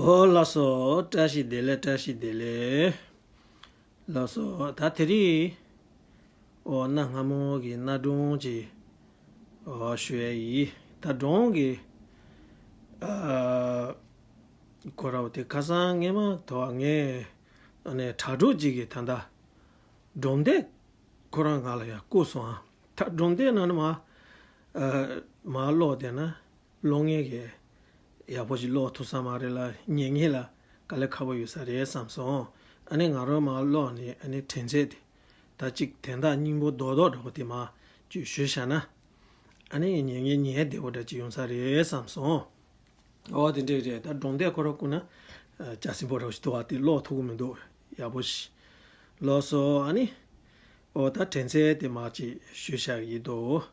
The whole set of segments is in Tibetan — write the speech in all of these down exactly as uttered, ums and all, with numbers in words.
ཨོ་ལགས་སོ། བཀྲ་ཤིས་བདེ་ལེགས། བཀྲ་ཤིས་བདེ་ལེགས། ལགས་སོ། ད་དེ་རིང་ཨོ་གནའ་སྔ་མོ་གི་གནའ་སྒྲུང་ཅིག་ཨོ་ཞུ་ཡ་ཡིན། ད་སྒྲུང་གི་ཨ་ཁོ་ར་བ་དེ་ཁ་སང་ངས་མ་དོ་ངས་ཨ་ནི་དྲ་གྲོགས་ཅིག་གིས་ད་ལྟ་སྒྲུང་དེབ་ཁོ་རང་ང་ལ་ཡང་བསྐུར་སོང་ཨ། ད་སྒྲུང་དེབ་ནང་ནས་མ་ཨ་མ་ཀློག་བསྡད་ན་ཀློག་མཁན་གྱི་ཡག་པོ་ཞིག་ཀློག་ཐུབ་ས་མ་རེད་ལ། ཉན་མཁན་ལ་དཀའ་ལས་ཁག་པོ་ཡོད་ས་རེད་བསམ་སོང་། ཨ་ནི་ང་རང་མ་ཀློག་ནས་ཨ་ནི་དྲན་ཚད་དེ་ད་ཅིག་དོན་དག་སྙིང་པོ་རྡོག་རྡོག་འདྲ་པོ་དེ་མ་ཅིག་ཞུས་བཞག་ན། ཨ་ནི་ཉན་མཁན་ཉན་བདེ་པོ་འདྲ་ཅིག་ཡོང་ས་རེད་བསམ་སོང་། ཨོ་དེ་འདྲས་རེད། ད་སྒྲུང་དེབ་ཁོ་རང་བསྐུར་ན་ཨ་སྐྱ་སེར་པོ་རང་ཞིག་འདུག་བ། དེ་ཀློག་ཐུབ་ཀྱི་མི་འདུག་ཡག་པོ་ཞིག་ལགས་སོ། ཨ་ནི་ཨོ་ད་དྲན་ཚད་དེ་མ་ཅིག་ཞུས་བཞག་གི་འདུག་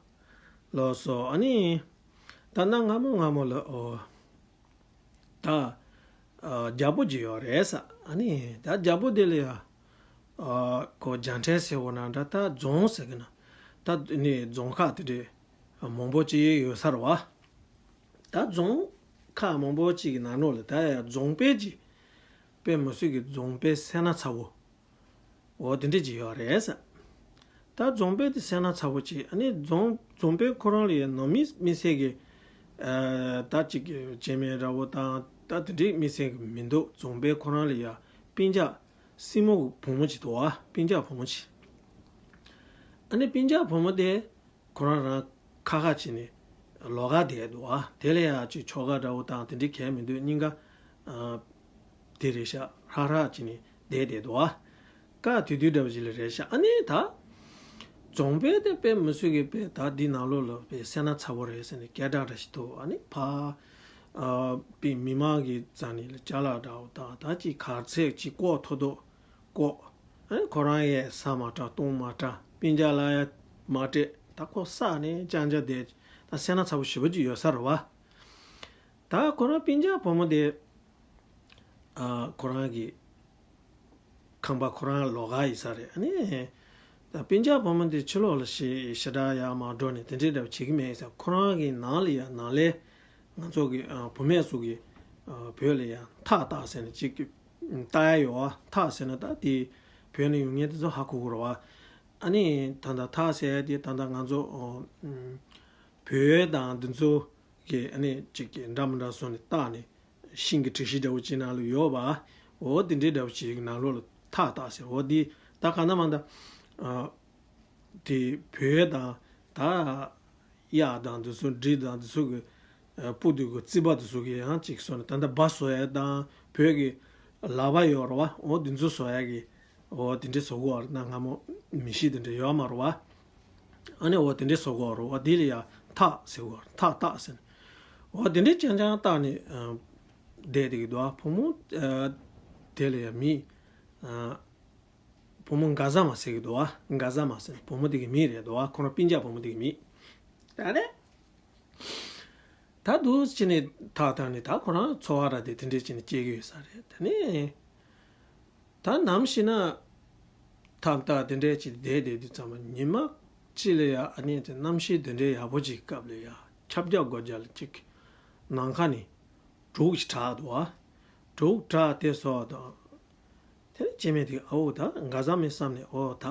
ལགས་སོ། ཨ་ནི་ད་གནའ་སྔ་མོ་སྔ་མོ་ལ་ཨོ་ད་ཨ་རྒྱལ་པོ་ཅིག་ཡོད་རེད་ས། ཨ་ནི་ད་རྒྱལ་པོ་དེ་ལ་ཡ་ཨ་ཁོ་རྒྱལ་ཕྲན་ཟེར་བ་ན་འདྲ། ད་རྫོང་ཟེར་གི་ན་ད་ནི་རྫོང་ཁག་དེ་འདྲས་མང་པོ་ཅིག་ཡོད་ས་རེད་བ། ད་རྫོང་ཁག་མང་པོ་ཅིག་གི་ནང་ལོགས་ལ་ད་ཡ་རྫོང་དཔོན་ཅིག་དཔེ་མི་སྲིད་ཀྱི་རྫོང་དཔོན་སེར་སྣ་ཚ་བོ། འོ་དེ་འདྲས་ཅིག་ཡོད་རེད་ས། ད་རྫོང་དཔོན་དེ་སེར་སྣ་ཚ་བོ་ཅིག་ཨ་ནི་རྫོང་རྫོང་དཔོན་ཁོ་རང་ལ་ཡ་ནང་མི་མི་སེར་གྱི་ཨ་ད་ཅིག་གི་བྱེ་མའི་ར་བོ་དང་ད་དེ་འདྲས་མི་སེར་གྱི་མི་འདུག་རྫོང་དཔོན་ཁོ་རང་ལ་ཡ་སྤུན་ཀྱག་སྲིང་མོ་གི་བུ་མོ་ཅིག་འདུག་བ། སྤུན་ཀྱག་བུ་མོ་ཅིག་ཨ་ནི་སྤུན་ཀྱག་བུ་མོ་དེ་ཁོ་རང་རང་ཁ་ཁ་བྱས་ནས་ལོགས་ཀ་བསྡད་འདུག་ཨ། དེ་ལ་ཡང་ཅིག་ཆོལ་ཁ་འདྲ་བོ་དང་དེ་འདྲའི་གང་མི་འདུག་སྙིང་ག་ཨ་དེ་རེད་ཤག་ཧྲག་ཧྲག་བྱས་ནས་བསྡད་བསྡད་འདུག་ཨ། དཀའ་དུས་དུས་འདྲ་བོ་ཞིག་ལ་རེད་ཤག་ཨ་ནི་ད་རྫོང་དཔོན་དེ་དཔེ་མི་སྲིད་ཀྱི་དཔེ་ད་འདི་ནང་ལོགས་ལ་དཔེ་སེར་སྣ་ཚ་བོ་རེད་ཟེར་ནས་སྐད་གྲགས་འདྲ་ཞིག་འདུག་ཨ་ནི་ཕ་ཨ་དཔེ་མི་མང་གི་རྩ་ནས་ལ་ཅ་ལག་འདྲ་བོ་དང་ད་ཅིག་གར་ཚད་ཅིག་ལྐོག་ཐོག་ཐོག་ལྐོག་ཨ་ནི་ཁོ་རང་ཡས་ས་མ་བཀྲ་སྟོང་མ་བཀྲ་སྤུན་ཀྱག་ལ་ཡ་མ་སྤྲད། ད་ཁོ་བསགས་ནས་ཅང་ཅང་བསྡད། ད་སེར་སྣ་ཚ་བོ་ཞེ་པོ་ཅིག་ཡོད་ས་རེད་བ། ད་ཁོ་རང་སྤུན་ཀྱག་བུ་མོ་དེ་ཨ་ཁོ་རང་གི་ཁང་པ་ཁོ་རང་ལོགས་ཀ་ཡིན་ས་རེད། ཨ་ནི་ད་སྤུན་ཀྱག་བུ་མོ་དེ་ཕྱི་ལོགས་ལ་ཞེ་ཞེ་དྲག་ཡར་མར་འགྲོ་ནས་དེ་འདྲའི་འདྲ་བོ་བྱེད་ཀྱི་མེད་ས། ཁོ་རང་གི་ནང་ལ་ཡ་ནང་ལས་ང་ཚོ་གི་ཨ་བུད་མེད་ཚོ་གི་ཨ་བོད་ལ་ཡ་ཐག་བཏགས་ཟེར་ནས་ཅིག་གི་ལྟ་ཡ་ཡོད་བ། ཐག་ཟེར་ན་ད་དེ་བོད་ནས་ཡོང་མཁན་དེ་ཚོ་ཧ་གོ་གི་རེད་བ། ཨ་ནི་ད་ལྟ་ཐག་ཟེར་ཡ་དེ་ད་ལྟ་ང་ཚོ་ཨ་བོད་དང་འདི་ཚོ་གི་ཨ་ནི་ཅིག་གི་འདྲ་མི་འདྲ་བཟོ་ནས་བཏགས་ནས་ཤིང་གི་གྲུ་བཞི་འདྲ་བོ་ཅིག་ནང་ལ་ཡོད་པ། འོ་དེ་འདྲའི་འདྲ་བོ་ཅིག་ནང་ལོགས་ལ་ཐག་བཏགས་ཟེར། འོ་དེ་ད་གང་ལྟར་མ་ལྟར་ཨ་དེ་བོད་དང་ད་གཡག་དང་འདི་ཚོ་འབྲི་དང་འདི་ཚོ་གི་ཨ་སྤུ་དུ་གི་རྩིད་པ་འདི་ཚོ་གི་ཡང་ཅིག་བཟོ་ནས་ད་ལྟ་སྦ་བཟོ་ཡ་དང་བོད་ཀྱི་ལག་པ་ཡོད་རེད་བ། འོ་འདི་ཚོ་བཟོ་ཡ་གི་འོ་དེ་འདྲའི་བཟོ་གོ་བ་རེད། གནའ་སྔ་མོ་མི་གཤིས་དེ་འདྲ་ཡོད་མ་རེད་བ། ཨ་ནི་འོ་དེ་འདྲའི་བཟོ་གོ་བ་རེད། འོ་དེ་ལ་ཡ་ཐག་ཟེར་གོ་བ་རེད། ཐག་བཏགས་ཟེར་ནས་འོ་དེ་འདྲའི་ཅང་ཅང་བཏགས་ནས་ཨ་བསྡད་བསྡད་ཀྱི་འདུག་ཨ། བུ་མོ་ཨ་དེ་ལ་ཡ་མི་ཨ་བུ་མོ་མགར་བཟའ་མ་ཟེར་གྱི་འདུག་ཨ། མགར་བཟའ་མ་ཟེར་བུ་མོ་དེ་གི་མིང་རེད་འདུག་ཨ། ཁོ་རང་སྤུན་ཀྱག་བུ་མོ་དེ་གི་མིང་། ད་རེད། ད་འདུག་བྱས་ནས་ཐག་བཏགས་ནས་ད་ཁོ་རང་འཚོ་བ་ར་དེ་དེ་འདྲས་བྱས་ནས་སྐྱེལ་གྱི་ཡོད་ས་རེད། ད་ནི་ད་ནམ་ཞིག་ན་ཐག་བཏགས་དེ་འདྲས་བྱས་བསྡད་བསྡད་དུས་ཙམ་པ་ཉི་མ་གཅིག་ལ་ཡ་ཨ་ནི་དེ་གནམ་གཤིས་དེ་འདྲའི་ཡག་པོ་ཅིག་སྐབས་ལ་ཡ་ཆབ་རྒྱག་སྒོ་རྒྱག་ལ་ཅིག་ནམ་མཁའ་ནས་འབྲུག་ཞིག་གྲགས་འདུག་ཨ། འབྲུག་གྲགས་དེ་སོགས་དང་། དེ་ནས་སྐྱེ་དམན་དེ་ཨའུ་ད་མགར་བཟའ་མའི་བསམ་ནས་ཨོ་ད་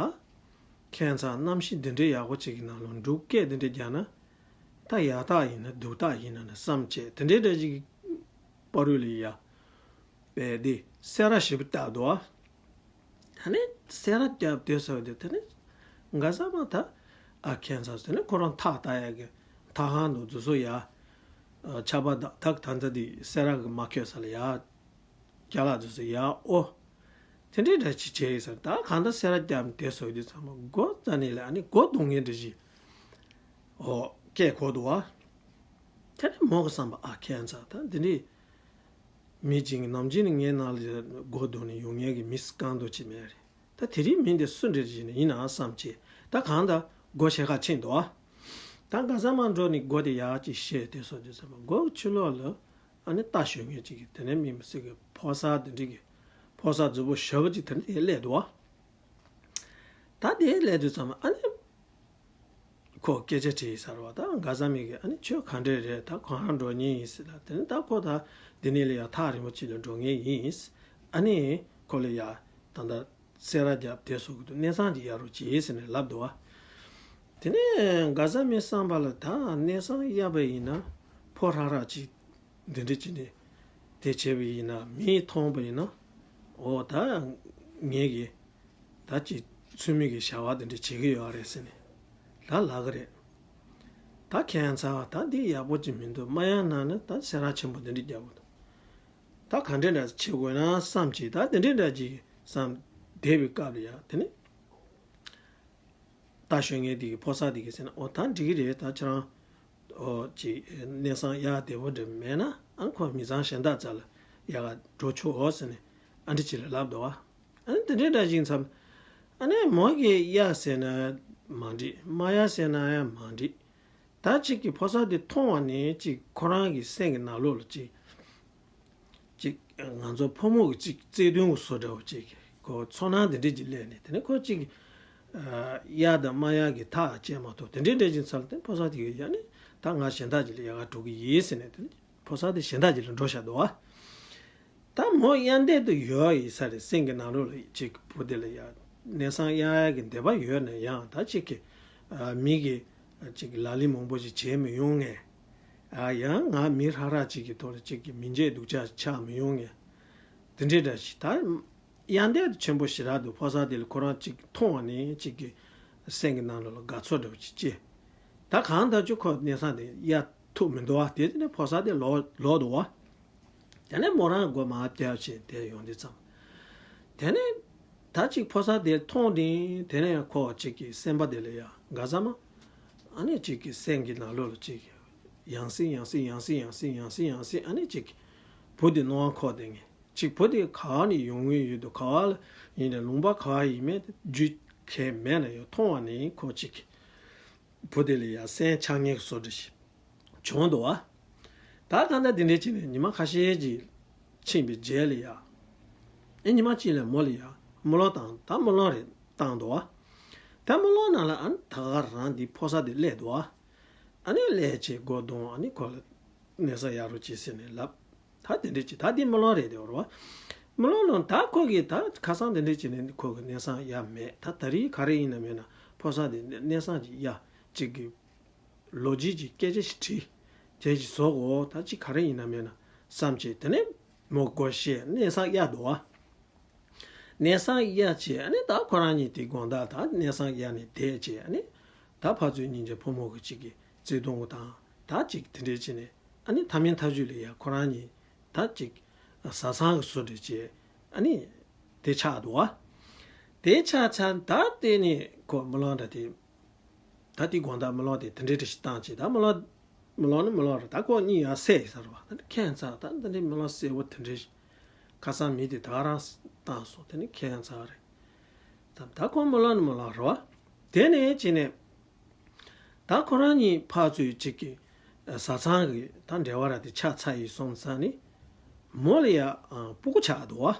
ཁྱད་མཚར་གནམ་གཤིས་འདི་འདྲའི་ཡག་པོ་ཅིག་གི་ནང་ལ་འབྲུག་སྐད་འདི་འདྲ་རྒྱག་ན་ད་ཡག་རྟགས་ཡིན་ན་སྡུག་རྟགས་ཡིན་ན་ན་བསམ་བྱས་དེ་འདྲའི་འདྲ་ཅིག་པ་རུ་ལ་ཡ་བས་དེ་སེ་ར་ཞིབ་བཏགས་འདུག་ཨ། ད་ནི་སེ་ར་རྒྱབ་དེ་སོགས་དེ་ད་ནི་མགར་བཟའ་མ་ད་ཨ་ཁྱད་མཚར་དེ་ནི་ཁོ་རང་ཐག་བཏགས་ཡག་གི་ཐག་ཁང་དུ་འཛུལ་སོ་ཡ། ཆར་པ་དང་ཐག་ཐང་ཚ་དེ་སེ་ར་གི་མ་ཁྱོད་ས་ལ་ཡ། རྒྱ་ལག་ཚོ་ཟེར་ཡ་ཨོ། དེ་འདྲའི་འདྲ་ཅིག་བྱས་ཡིན་ཟེར། ད་གང་ལྟར་སེ་ར་རྒྱབ་དེ་སོགས་དུས་ཚང་མ་སྒོ་རྩ་ནས་ལ་ཨ་ནི་སྒོ་རྡུང་མཁན་འདྲ་ཞིག་ཨོ་སྐད་གོ་འདུག་བ། དེ་ནས་མོ་གི་བསམ་པ་ཨ་ཁྱད་མཚར་ད་འདི་འདྲའི་མི་གཅིག་ནམ་རྒྱུན་ནས་ངའི་ནང་ལ་སྒོ་རྡུང་ནས་ཡོང་མཁན་གྱི་མི་རྐང་རྡོ་ཅིག་མེད་རེད། ད་དེ་རིང་མི་འདི་སུ་འདྲ་ཞིག་ནས་ཡིན་ན་བསམ་བྱས་ད་གང་ལྟར་སྒོ་ཕྱེད་ཀ་ཕྱིན་འདུག་བ། ད་མགར་བཟའ་མ་འགྲོ་ནས་སྒོ་དེ་ཡར་ཅིག་ཕྱེ་དེ་སོགས་དུས་ཚང་མ་སྒོ་ཕྱི་ལོགས་ལ། ཨ་ནི་རྟ་ཞོན་མཁན་ཅིག་གིས་དེ་ནས་མི་མི་སྲིད་ཀྱི་ཕོ་གསར་དེ་འདྲ་གི་ཕོ་གསར་རྫིག་པོ་ཞེ་པོ་ཅིག་དེ་ནས་དེ་སླེབས་འདུག་བ། ད་དེ་སླེབས་དུས་ཙམ་ཨ་ནི་ ཁོ་སྐད་ཆ་དྲིས་ས་རེད་བ། ད་ག་ས་མི་གི་ཨ་ནི་ཁྱོད་ག་འདྲས་རེད། ད་གང་རང་འགྲོ་མཁན་ཡིན་ཟེར་ལ། དེ་ནི་ད་ཁོ་ད་འདི་ནས་ལ་ཡ་ཐག་རིང་པོ་ཅིག་ལ་འགྲོ་མཁན་ཡིན། ཨ་ནི་ཁོ་ལ་ཡ་ད་ད་སེ་ར་རྒྱབ་དེ་སོགས་ཀྱི་གནས་ཚང་ཅིག་གཡར་རོགས་གྱིས་ཟེར་ནས་ལབ་འདུག་བ། དེ་ནས་ག་ས་མི་བསམ་པ་ལ་ད་གནས་ཚང་གཡར་བ་ཡིན་ན་ཕོ་ཧྲག་ཧྲག་ཅིག་འདི་འདྲ་ཅིག་ནས་དེ་བྱས་པ་ཡིན་ན། མིས་མཐོང་བ་ཡིན་ན། འོ་ད་ངེད་ཀྱིས་ད་ཅིག་ཚུལ་མིན་གྱི་བྱ་བ་འདི་འདྲ་བྱེད་ཀྱི་ཡོད་རེད་ཟེར་ནས་ད་ལབ་གི་རེད། ད་ཁྱད་མཚར་བ་ད་འདི་ཡག་པོ་ཅིག་མི་འདུག་མ་གཡར་ན་ནི་ད་སེ་ར་ཆེན་པོ་འདི་འདྲ་རྒྱག་དགོས་འདུག་ད་ག་འདྲ་འདྲ་བྱེད་དགོས་ན་བསམ་གྱིས། ད་འདི་འདྲ་འདྲ་ཅིག་བསམ་བསྡད་པའི་སྐབས་ལ་ཡ། དེ་ནི་རྟ་ཞོན་མཁན་དེ་གི་ཕོ་གསར་དེ་གིས་ཟེར་ན། འོ་ད་འགྲིག་གི་རེད། ད་ཁྱེད་རང་འོ་ཅིག་གནས་ཚང་གཡར་བདེ་པོ་འདྲ་མེད་ན། ཨ་ཁོ་མི་ཚང་གཞན་དག་རྩ་ལ་ཡར་ག་འགྲོ་ཆོག་འོ་ཟེར་ནས་ཨ་འདྲ་ཅིག་ལ་ལབ་འདུག་བ། ཨ་ནི་དེ་འདྲའི་འདྲ་ཞིག་མཚམས། ཨ་ནི་མོ་གིས་གཡར་ཟེར་ན་མ་འགྲིག་མ་གཡར་ཟེར་ན་ཡང་མ་འགྲིག་ད་ཅིག་གི་ཕོ་གསར་དེ་མཐོང་བ་ནས་ཅིག་ཁོ་རང་གི་སེམས་ཀྱི་ནང་ལོགས་ལ་ཅིག་ཅིག་ང་ཚོ་ཕོ་མོ་གི་ཅིག་བརྩེ་དུང་གི་བཟོ་འདྲ་བོ་ཅིག་ཁོ་ཚོར་སྣང་དེ་འདྲས་ཅིག་སླེབས་ནས། དེ་ནས་ཁོ་ཅིག་གཡར་དང་མ་གཡར་གྱི་ཐག་བཅད་མ་ཐུབ། དེ་འདྲས་འདྲས་ཅིག་མཚམས་ལ་དེ་ཕོ་གསར་དེ་གིས་ཡ་ནི་ད་ང་གཞན་དག་ཅིག་ལ་ཡར་ག་འགྲོ་གི་ཡིན་ཟེར་ནས། དེ་ནས་ཕོ་གསར་དེ་གཞན་དག་ཅིག་ལ་འགྲོ་བཞག་འདུག་བ། ད་མོ་གཡར་འདོད་དུ་ཡོད་ཡིན་ས་རེད། སེམས་ཀྱི་ནང་ལོགས་ལ་ཅིག་བུ་དེ་ལ་ཡ་གནས་ཚང་གཡར་ཡ་གི་འདོད་པ་ཡོད་ན་ཡང་། ད་ཅིག་གི་མི་གི་ཅིག་ལག་ལེན་མང་པོ་ཞིག་བྱེད་མི་ཡོང་ངས། ཨ་ཡང་ང་མི་ཧྲག་ཧྲག་ཅིག་གི་ཐོག་ལ་ཅིག་གི་མི་འཇེད་སྡུག་ཅག་ཆགས་མི་ཡོང་ངས། དེ་འདྲའི་འདྲ་ཞིག་ད་གཡར་འདོད་དུ་ཆེན་པོ་ཞེ་དྲག་འདུག་ཕོ་གསར་དེ་ལ་ཁོ་རང་ཅིག་མཐོང་བ་ནས་ཅིག་གི་སེམས་ཀྱི་ནང་ལོགས་ལ་དགའ་ཚོར་འདྲ་བོ་ཅིག་སྐྱེས། ད་གང་ལྟར་ཅིག་ཁོ་གནས་ཚང་དེ་གཡར་ཐུབ་མི་འདུག་བ། དེ་ནས་ཕོ་གསར་དེ་ལོག་ལོག་འདུག་བ། དེ་ནས་མོ་རང་སྒོ་མར་བརྒྱབ་བྱས་དེ་ཡོང་དུས་ཙམ། དེ་ནས་ད་ཅིག་ཕོ་གསར་དེ་མཐོང་དུས། དེ་ནས་ཁོ་ཅིག་གི་སེམས་པ་དེ་ལ་ཡ་ག་ས་མ། ཨ་ནི་ཅིག་གི་སེམས་ཀྱི་ནང་ལོགས་ལ་ཅིག་ཡང་སེ་ཡང་སེ་ཡང་སེ་ཡང་སེ་ཡང་སེ་ཡང་སེ། ཨ་ནི་ཅིག་བུ་དེ་སྣང་བ་འཁོར་བསྡད་མཁན། ཅིག་བུ་དེ་ག་བ་ནས་ཡོང་གི་ཡོད་འདུག་ག་བ་ལ་ཡིན་ནའི་ལུང་པ་ག་བ་ཡིན་མིན་རྒྱུས་གང་མེད་ན་ཡང་། མཐོང་བ་ནས་ཁོ་ཅིག་བུ་དེ་ལ་ཡ་སེམས་ཆགས་མཁན་གྱི་བཟོ་འདྲ་ཞིག་བྱུང་འདུག་བ། ད་གང་ལྟར་དེ་འདྲ་བྱས་ནས་ཉི་མ་ཁ་ཤས་ཅིག་ཕྱིན་པའི་རྗེས་ལ་ཡ། ཨེ་ཉི་མ་གཅིག་ལ་མོ་ལ་ཡ་རྨི་ལམ་བཏང་། ད་རྨི་ལམ་རེ་བཏང་འདུག་བ། ད་རྨི་ལམ་ནང་ལ་ཨ་ནི་ད་ག་རང་འདི་ཕོ་གསར་དེ་སླེབས་འདུག་བ། ཨ་ནི་སླེབས་བྱས་སྒོ་རྡུང་། ཨ་ནི་ཁོ་ལ་གནས་ཚང་གཡར་རོགས་གྱིས་ཟེར་ནས་ལབ། ད་དེ་འདྲ་ཅིག་ད་འདི་རྨི་ལམ་རེད་དེ་བ། རྨི་ལམ་ནང་ད་ཁོ་གིས་ད་ཁ་སང་དེ་འདྲ་ཅིག་ནས་ཁོ་གི་གནས་ཚང་གཡར་མེད། ད་ད་རེས་ག་རེ་ཡིན་ན་མིན་ན་ཕོ་གསར་དེ་གནས་ཚང་ཅིག་གཡར། ཅིག་གི་ལོ་རྒྱུས་ཀྱི་སྐད་ཆ་ཞིག་དྲིས། དེ་ཅིག་བཟོ་དགོས། ད་ཅིག་ག་རེ་ཡིན་ན་མིན་ན་བསམ་བྱས། དེ་ནས་མོ་སྒོ་ཕྱེ་གནས་ཚང་གཡར་འདུག་བ། གནས་ཚང་གཡར་བྱས། ཨ་ནི་ད་ཁོ་རང་གཉིས་དེ་དགོང་དག་ད་གནས་ཚང་གཡར་ནས་བསྡད་བྱས། ཨ་ནི་ད་ཕར་ཚུར་སྙིང་རྗེ་ཕོ་མོ་གི་ཅིག་གི་བརྩེ་དུང་དང་། ད་ཅིག་དེ་འདྲས་བྱས་ནས་ཨ་ནི་མཐའ་མའི་མཐའ་མཇུག་ལ་ཡ་ཁོ་རང་གཉིས་ད་ཅིག་བཟའ་ཚང་གི་བཟོ་འདྲ་བྱས། ཨ་ནི་དེ་ཆགས་འདུག་བ། དེ་ཆགས་ཚར། ད་དེ་ནས་ཁོ་རྨི་ལམ་འདྲ་དེ། ད་དེ་དགོང་དག་རྨི་ལམ་དེ་དེ་འདྲའི་འདྲ་ཞིག་བཏང་བྱས། ད་རྨི་ལམ་རྨི་ལམ་ནི་རྨི་ལམ་རེད། ད་ཁོ་གཉིད་ཡང་སད་ཡིན་ས་རེད་བ། ད་ནི་ཁྱད་མཚར། ད་འདི་འདྲའི་རྨི་ལམ་གསལ་པོ་དེ་འདྲའི་ཞིག་ཁ་སང་མི་དེ་ད་ག་རང་བཏང་སོང་། དེ་ནི་ཁྱད་མཚར་རེད། ད་ད་ཁོ་རྨི་ལམ་ནི་རྨི་ལམ་རེད་བ། དེ་ནས་བྱས་ནས་ད་ཁོ་རང་གཉིས་ཕར་ཚུར་ཅིག་གི་བཟའ་ཚང་གི་ད་འབྲེལ་བ་ར་དེ་ཆགས་ཚར་ཡིན་སོང་ཙང་ནི། མོ་ལ་ཡ་ཨ་སྤུ་གུ་ཆགས་འདུག་བ།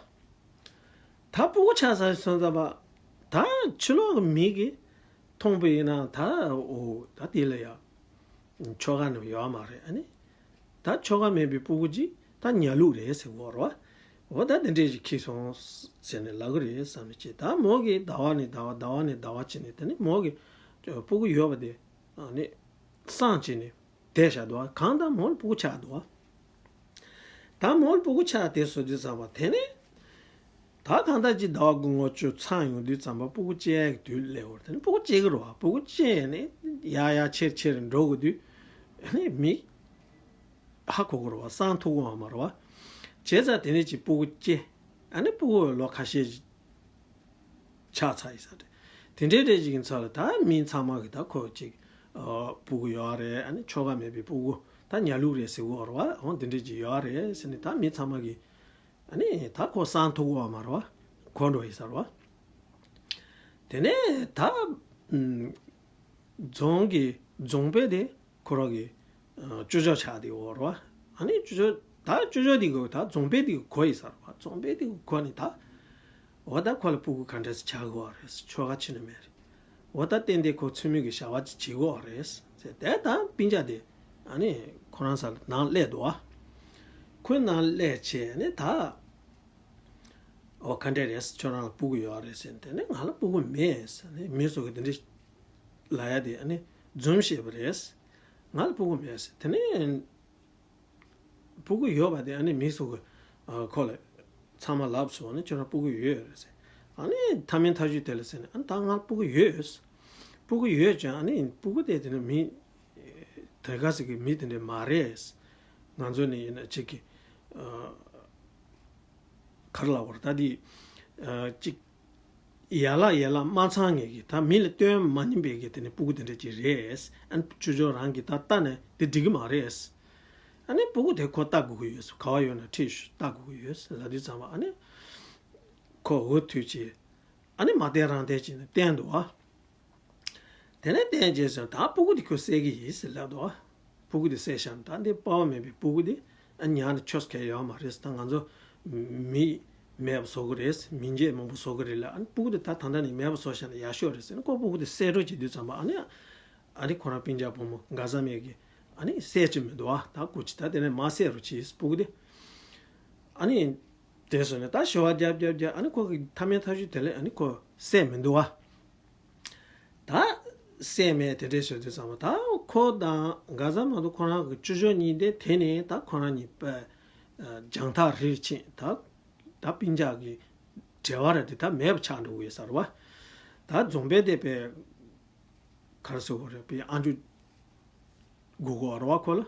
ད་སྤུ་གུ་ཆགས་ཚར་སོང་ཙང་བ། ད་ཕྱི་ལོགས་ཀྱི་མི་གིས་མཐོང་པ་ཡིན་ན་ད། འོ་ད་དེ་ལ་ཡ་ཁྱོ་ག་ནི་ཡོད་མ་རེད། ཨ་ནི་ད་ཁྱོ་ག་མེད་པའི་སྤུ་གུ་ཅིག་ད་ཉལ་ལུགས་རེད་ཟེར་གོ་རེད་བ། འོ་ད་དེ་འདྲས་ཞིག་ཁེལ་སོང་ཟེར་ནས་ལབ་གི་རེད་བསམ་ནས་བྱས། ད་མོ་གིས་ཟླ་བ་ནས་ཟླ་བ། ཟླ་བ་ནས་ཟླ་བ་བྱས་ནས། དེ་ནས་མོ་གི་སྤུ་གུ་ཡོད་པ་དེ་ཨ་ནི་སངས་བྱས་ནས་བསྡད་བཞག་འདུག་བ། གང་ལྟར་མོ་ལ་སྤུ་གུ་ཆགས་འདུག་བ། ད་མོ་ལ་སྤུ་གུ་ཆགས་དེ་བཟོ་དུས་ཙམ་པ། དེ་ནས་ད་གང་ལྟར་ཅིག་ཟླ་བ་དགུ་ལྔ་བཅུ་ཚང་ཡོང་དུས་ཙམ་པ་སྤུ་གུ་སྐྱེ་ཡག་གི་དུས་སླེབས་པ་རེད། དེ་ནས་སྤུ་གུ་སྐྱེ་གི་རེད་བ། སྤུ་གུ་སྐྱེས་ནས་ཡར་ཡར་ཆེར་ཆེར་འགྲོ་གི་དུས། ཨ་ནི་མི་ཧ་གོ་གི་རེད་བ། སངས་ཐུབ་ཀྱི་ཡོད་མ་རེད་བ། བྱས་ཙང་དེ་ནས་ཅིག་སྤུ་གུ་སྐྱེ། ཨ་ནི་སྤུ་གུ་ལོ་ཁ་ཤས་ཅིག་ཆགས་ཚར་ཡིན་ས་རེད། དེ་འདྲའི་འདྲ་ཅིག་ཡིན་ཙང་ལ་ད་མི་ཚང་མ་གིས་ད་ཁོ་ཅིག་ཨ་སྤུ་གུ་ཡོད་རེད། ཨ་ནི་ཁྱོ་ག་མེད་པའི་སྤུ་གུ་ད་ཉལ་ལུགས་རེད་ཟེར་གོ་རེད་བ། འོ་དེ་འདྲ་ཅིག་ཡོད་རེད་ཟེར་ནས་ད་མི་ཚང་མ་གིས། ཨ་ནི་ད་ཁོ་སངས་ཐུབ་ཀྱི་ཡོད་མ་རེད་བ། གོ་འགྲོ་ཡིན་ས་རེད་བ། དེ་ནས་ད་ཨུམ་རྫོང་གི་རྫོང་དཔོན་དེ་ཁོ་རང་གི་ཨ་ཅོ་ཅོ་ཆགས་བསྡད་ཡོད་རེད་བ། ཨ་ནི་ཅོ་ཅོ་ད་ཅོ་ཅོ་དེ་གི་ད་རྫོང་དཔོན་དེ་གི་གོ་ཡིན་ས་རེད་བ། རྫོང་དཔོན་དེ་གི་གོ་ནས་ད། འོ་ད་ཁོ་ལ་སྤུ་གུ་ག་འདྲ་ཞིག་ཆགས་ཀྱི་ཡོད་རེད། ཁྱོ་ག་ཕྱི་ནས་མེད་རེད། འོ་ད་ཏན་ཏན་ཁོ་ཚུལ་མིན་གྱི་བྱ་བ་ཅིག་བྱེད་དགོས་རེད་ཟེར། དེ་ད་སྤུན་ཀྱག་དེ་ཨ་ནི་ཁོ་རང་ས་ལ་ནང་སླེབས་འདུག་ཨ། ཁོའི་ནང་སླེབས་བྱས་ནས་ད། ཨོ་ག་འདྲས་རེད། ཁྱོད་རང་ལ་སྤུ་གུ་ཡོད་རེད་ཟེར། དེ་ནས་ང་ལ་སྤུ་གུ་མེད་ཟེར་ནས་མི་སོ་གི་དེ་འདྲས་ལབ་ཡ་དེ་ཨ་ནི་རྫུན་བཤད་པ་རེད། ང་ལ་སྤུ་གུ་མེད་ཟེར། དེ་ནས་སྤུ་གུ་ཡོད་པ་དེ་ཨ་ནི་མི་སོ་གི་ཁོ་ལ་ཚང་མ་ལབ་སོང་ནས་ཁྱོད་རང་སྤུ་གུ་ཡོད་རེད་ཟེར། ཨ་ནི་ཐ་མའི་ཐག་གཅོད་དེ་ལ་ཟེར་ནས་ཨ་ནི་ད་ང་ལ་སྤུ་གུ་ཡོད། སྤུ་གུ་ཡོད་ཀྱང་ཨ་ནི་སྤུ་གུ་དེ་དེ་ནི་མི་དེ་ག་ཟེར་གི་མི་དེ་འདྲས་མ་རེད། ང་ཚོ་ནི་ཡིན་ན་གཅིག་གི་ག་རེ་ལབ་དགོས་རེད། ད་འདི་ཨ་གཅིག་ཡན་ལག་ཡན་ལག་མ་ཚང་ངེས་ཀྱི་ད་མི་ལ་སྟོན་མ་ཉན་པའི་གི་དེ་ནི་སྤུ་གུ་དེ་འདྲ་ཅིག་རེད། ཨ་ནི་ཅོ་ཅོ་རང་གི་ད་ལྟ་ནས་དེ་འགྲིག་གི་མ་རེད། ཨ་ནི་སྤུ་གུ་དེ་ཁོ་ལྟ་དགོས་ཀྱི་ཡོད། ག་བ་ཡོད་ན་ཁྲིད་ཤོག་ལྟ་དགོས་ཀྱི་ཡོད་ལབ་དུས་ཙམ་པ་ཨ་ནི་ཁོ་འུ་ཐུག་བྱས་ཨ་ནི་མ་བསྟན་རང་བསྟན་བྱས་ནས་བསྟན་འདུག་ཨ། དེ་ནས་བསྟན་རྗེས་སུ་ད་སྤུ་གུ་དེ་ཁྱོད་བསད་ཀྱི་ཡིན་ཟེར་ལབ་འདུག་སྤུ་གུ་དེ་བསད་བཞག་ན་ད་འདི་དཔའ་བ་མེད་པའི་སྤུ་གུ་དེ་ཨ་ཉར་ནས་ཆོས་གལ་ཡོད་མ་རེད། ད་ང་ཚོ་མི་མེད་པ་བཟོ་གི་རེད། མི་འཇིགས་མང་པོ་བཟོ་གི་རེད་ལ། ཨ་ནི་སྤུ་གུ་དེ་ད་ད་ལྟ་ནས་མེད་པ་བཟོ་བཞག་ན་ཡག་ཤོས་རེད་ཟེར་ནས་ཁོ་སྤུ་གུ་དེ་བསད་འགྲོ་བྱེད་དུས་ཙམ་པ་ཨ་ནི་ཨ་ནི་ཁོ་རང་སྤུན་ཀྱག་བུ་མོ་དགའ་བཟང་མེད་ཀྱི་ཨ་ནི་བསད་ཀྱི་མི་འདུག་ཨ། ད་སྐུ་མཁྱེན་ད་དེ་ནས་མ་བསད་རོགས་གྱིས་སྤུ་གུ་དེ་ཨ་ནི་དེ་སོང་ནས་ད་ཞུ་བ་རྒྱབ་རྒྱབ་རྒྱབ་ཨ་ནི་ཁོ་གི་ཐ་མའི་ཐག་གཅོད་དེ་ལས་ཨ་ནི་ཁོ་བསད་མི་འདུག་ཨ། ད་བསད་མེད་དེ་འདྲས་ཟེར་དུས་ཙམ་པ་ད་ཁོ་དང་དགའ་བཟང་མ་གཏོགས་ཁོ་རང་གི་ཅོ་ཅོ་གཉིས་དེ་དེ་ནས་ད་ཁོ་རང་གཉིས་པ་རྒྱང་ཐག་རིང་ཕྱིན། ད་ད་སྤུན་ཀྱག་གི་འབྲེལ་བ་ར་དེ་ད་མེད་པ་ཆགས་འགྲོ་གི་ཡོད་ས་རེད་བ། ད་རྫོང་དཔོན་དེ་པས་ག་རེ་ཟེར་དགོས་རེད། པའི་ཨ་མཆོག་དགོས་དགོས་རེད་བ་ཁོ་ལ།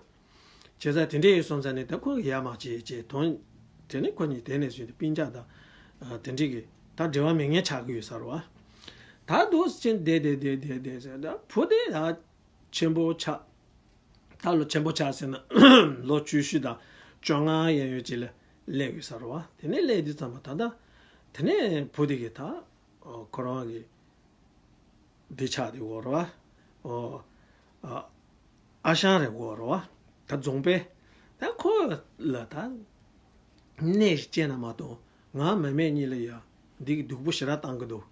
བྱས་ཙང་དེ་འདྲས་ཡོད་སོང་ཙང་ནས་ད་ཁོ་གི་ཡ་མ་བྱེད་ཅེས་དོན། དེ་ནས་ཁོ་གཉིས་དེ་ནས་བཟུང་སྟེ་སྤུན་ཀྱག་དང་དེ་འདྲས་ཀྱི་ད་འབྲེལ་བ་མེད་མཁན་ཆགས་ཀྱི་ཡོད་ས་རེད་བ། ད་འདུག་སེ་བྱས་བསྡད་བསྡད་བསྡད་བསྡད་བསྡད་ཟེར། ད་བུ་དེ་ད་ཆེན་པོ་ཆགས། ད་ལོ་ཆེན་པོ་ཆགས་ཟེར་ན་ལོ་བཅུ་བཞི་དང་བཅོ་ལྔ་གཡས་གཡོན་ཅིག་ལ་སླེབས་ཡོད་ས་རེད་བ། དེ་ནས་སླེབས་དུས་ཙམ་པ་ད་ད་དེ་ནས་བུ་དེ་གི་ད་ཁོ་རང་གི་འདི་ཆགས་དེ་འོ་རེད་བ། ཨོ། ཨ་ཨ་ཞང་རེད་འོ་རེད་བ། ད་རྫོང་དཔོན་ད་ཁོ་ལ་ད་གནས་ཤིག་བཅད་ན་མ་གཏོགས་ང་མ་སྨད་གཉིས་ལ་ཡ་འདི་གི་སྡུག་པོ་ཞེ་དྲག་བཏང་གི་འདུག་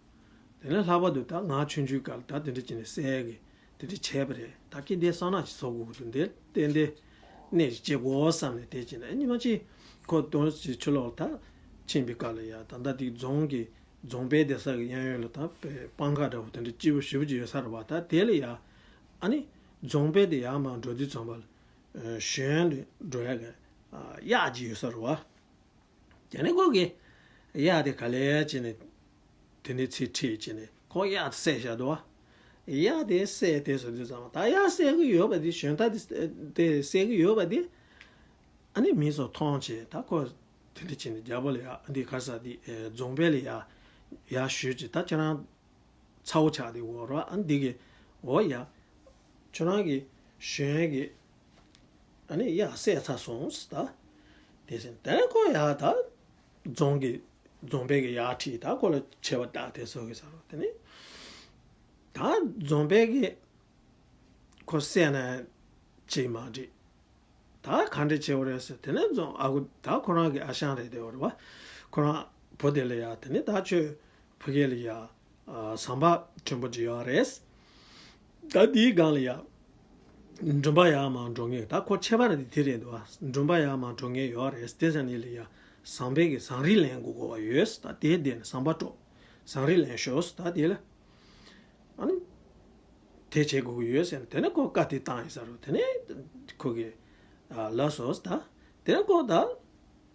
དེ་ནས་ལྷག་པར་དུ་ད་ང་ཆུང་ཆུང་སྐབས་ལ་ད་དེ་འདྲ་བྱས་ནས་བསད་གི་དེ་འདྲ་བྱས་པ་རེད། ད་ཀི་དེ་སང་ནག་ཅིག་བཟོ་དགོས་ཀྱི་འདུག་འདི་ཏན་ཏན་གནས་ཤིག་བཅད་དགོས་བསམ་ནས་དེ་བྱས་ནས་ཉི་མ་གཅིག་ཁོ་དོན་ཅིག་ཕྱི་ལོགས་ལ་ད་ཕྱིན་པའི་སྐབས་ལ་ཡ་ད་ལྟ་དེ་རྫོང་གི་རྫོང་དཔོན་སྡོད་ས་གི་གཡས་གཡོན་ལ་ད་སྤང་ཁ་འདྲ་བོ་དེ་འདྲ་སྐྱིད་པོ་ཞེ་པོ་ཅིག་ཡོད་ས་རེད་བ། ད་དེ་ལ་ཡ་ཨ་ནི་རྫོང་དཔོན་དེ་ཡར་མར་འགྲོ་དུས་ཙམ་པ་ལ་གཞན་དུ་འགྲོ་ཡ་གི་གཡག་ཅིག་ཡོད་ས་རེད་བ། དེ་ནས་ཁོ་གི་གཡག་དེ་ག་ལེ་བྱས་ནས་དེ་འདྲའི་ཚིག་ཁྲིད་བྱས་ནས་ཁོ་གཡག་དེ་བསད་བཞག་འདུག་བ། གཡག་དེ་བསད་དེ་བཟོ་དུས་ཙམ་པ་ད་གཡག་བསད་གི་ཡོད་པ་དེ་གཞན་དག་དེ་དེ་བསད་གི་ཡོད་པ་དེ་ཨ་ནི་མི་ཚོ་མཐོང་བྱས་ད་ཁོ་དེ་འདྲ་བྱས་ནས་རྒྱལ་པོ་ལ་ཡ་འདི་ག་རེ་ཟེར་དེ་རྫོང་དཔོན་ལ་ཡ་ཡར་ཞུས་བྱས་ད་ཁྱེད་རང་ཚ་བོ་ཆགས་དེ་འོ་ར་ཨ་འདི་གི་འོ་ཡ་ཁྱོད་རང་གི་གཞན་གི་ཨ་ནི་གཡག་བསད་ཚར་སོང་ད། དེ་ཟིན་དེ་ནས་ཁོ་ཡ་ད་རྫོང་གི་རྫོང་དཔོན་གི་ཡར་ཁྲིད་ད་ཁོ་ལ་ཆད་པ་བཏགས་དེ་བཟོ་གི་ས་རོ། དེ་ནས་ད་རྫོང་དཔོན་གི་ཁོ་བསད་ན་ཅིག་མ་འགྲིག་ད་ག་འདྲ་བྱེད་འོ་རེད་ཟེར། དེ་ནས་རྫོང་ཨ་ཁུ་ད་ཁོ་རང་གི་ཨ་ཞང་རེད་དེ་འོ་རེད་བ། ཁོ་རང་བུ་དེ་ལ་ཡ་དེ་ནས་ད་ཁྱོད་ཕ་གི་ལ་ཡ་ཟམ་པ་མཐོན་པོ་ཅིག་ཡོད་རེད། ད་དེའི་སྒང་ལ་ཡ་མགྲོན་པོ་ཡར་མར་འགྲོ་མཁན་ད་ཁོ་ཁྱད་པར་དེ་དེ་རེད་འདུག་བ། མགྲོན་པོ་ཡར་མར་འགྲོ་མཁན་ཡོད་རེད། དེ་ཙམ་ནས་ལ་ཡ་ཟམ་པའི་གི་ཟངས་རི་ལེན་དགོས་དགོས་པ་ཡོད། ད་དེ་དེ་ནས་ཟམ་པ་དཀྲོག་ཟངས་རི་ལེན་ཤོག་ད་དེ་ལ་ཨ་ནི་དེ་བྱེད་དགོས་ཀྱི་ཡོད་ཟེར་ནས་དེ་ནས་ཁོ་བཀའ་དེ་བཏང་ཡིན་ས་རུ་དེ་ནས་ཁོ་གི་ལགས་སོ་ད་དེ་ནས་ཁོ་ད་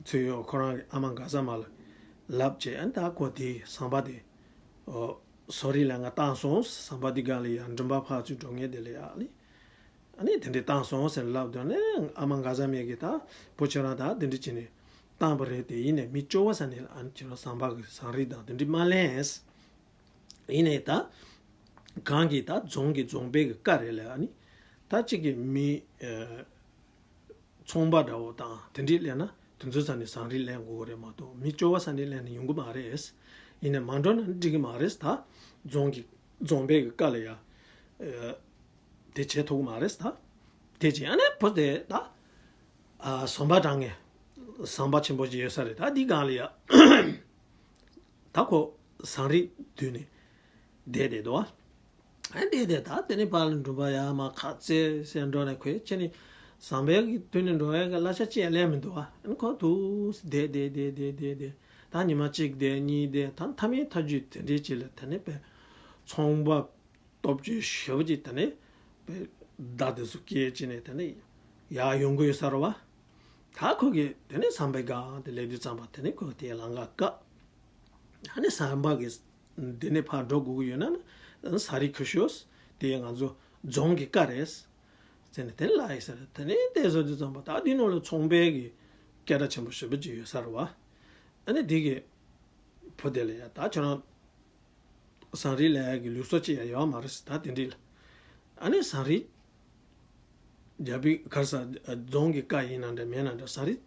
ཚུར་ཡོང་ཁོ་རང་གི་ཨ་མ་མགར་བཟའ་མ་ལ་ལབ་བྱས་ཨ་ནི་ད་ཁོ་དེ་ཟམ་པ་དེ་ཨོ། ཟངས་རི་ལེན་ག་བཏང་སོང་། ཟམ་པ་འདི་སྒང་ལ་ཡ་མགྲོན་པོ་ཕར་ཚུར་འགྲོ་མཁན་དེ་ལ་ཡ་ཨ་ནི། ཨ་ནི་དེ་འདྲས་བཏང་སོང་ཟེར་ལབ་དུས་ནས་ཨ་མ་མགར་བཟའ་མའི་གི་ད་བུ་ཁྱོད་རང་ད་དེ་འདྲས་བྱས་ནས་བཏང་པ་རེད་དེ་ཡིན་ནས་མི་སྐྱོ་བོ་ས་ནས་ཨ་ནི་ཁྱོད་རང་ཟམ་པ་གི་ཟངས་རི་དང་དེ་འདྲས་མ་ལེན། ཡིན་ནས་ད་གང་གི་ད་རྫོང་གི་རྫོང་དཔོན་གི་བཀའ་རེད་ལ་ཨ་ནི་ད་གཅིག་གི་མི། ཚོང་པ་འདྲ་བོ་དང་དེ་འདྲས་ལེན་ན་དེ་ཚོའི་ས་ནས་ཟངས་རི་ལེན་དགོས་ཀྱི་རེད་མ་གཏོགས་མི་སྐྱོ་བོ་ས་ནས་ལེན་ན་ཡོང་གི་མ་རེད། ཡིན་ནའི་མ་འགྲོ་ན་འགྲིག་གི་མ་རེད་ད། རྫོང་གི་རྫོང་དཔོན་གྱི་བཀའ་ལ་ཡ། དེ་བྱེད་ཐུབ་ཀྱི་མ་རེད་ད། དེ་བྱས་ཨ་ནི་བུ་དེ་ད། ཟམ་པ་དྲང་ངེ་ཟམ་པ་ཆེན་པོ་ཞིག་ཡོད་ས་རེད་ད་འདི་སྒང་ལ་ཡ། ད་ཁོ་ཟངས་རི་མདུན་ནས་བསྡད་བསྡད་འདུག་བ། ཨ་བསྡད་བསྡད་ད་དེ་ནས་ཕར་ལ་འགྲུལ་པ་ཡར་མར་ཁ་རྩེ་ཟེར་འགྲོ་ནས་ཁོས་ཁྱེད་ནི་ཟམ་པའི་གི་མདུན་ནས་འགྲོ་ཡ་གི་གླ་ཆ་ཅི་ཡང་ལེན་མི་འདུག་ཨ། ཨ་ནི་ཁོ་འདུག་སེ་བསྡད་བསྡད་བསྡད་བསྡད་བསྡད་བསྡད། ད་ཉི་མ་གཅིག་བསྡད་གཉིས་བསྡད་ད་མཐའ་མའི་མཐའ་མཇུག་དེ་འདྲའི་ཅིག་ལ་དེ་ནས་པའི་ཚོང་པ་སྟོབས་ཆེན་ཞེ་པོ་ཅིག་དེ་ནས་པའི་མདའ་དེ་ཚོ་སྐྱེལ་བྱས་ནས་དེ་ནས་ཡར་ཡོང་གི་ཡོད་ས་རེད་བ། ད་ཁོ་གིས་དེ་ནས་ཟམ་པའི་སྒང་དེ་སླེབས་དུས་ཙམ་པ་དེ་ནས་ཁོ་དེ་ལམ་ཁ་བཀག་ཨ་ནི་ཟམ་པ་གི་འདི་ནས་ཕར་འགྲོ་དགོས་ཀྱི་ཡོད་ན་ནི་ཟ་རིན་ཁུར་ཤོག་དེ་ང་ཚོ་རྫོང་གི་བཀའ་རེད། ཟེར་ནས་དེ་ནས་ལབ་ཡིན་ཟེར། དེ་ནས་དེ་བཟོ་དུས་ཙམ་པ་ད་འདི་ནང་ལ་ཚོང་པའི་གི་སྐད་གྲགས་ཆེན་པོ་ཞེ་པོ་ཅིག་ཡོད་ས་རེད་བ། ཨ་ནི་འདི་གི་བུ་དེ་ལ་ཡ་ད་ཁྱོད་རང་ཟ་རིན་ལེན་ཡ་གི་ལུགས་སྲོལ་ཅིག་ཡ་ཡོད་མ་རེད་ཟེར། ད་དེ་འདྲ་ལ་ཨ་ནི་ཟ་རིན་རྒྱ་བོད་ག་རེ་ཟ་རྫོང་གི་བཀའ་ཡིན་ན་འདྲ་མིན་ན་འདྲ་ཟ་རིན་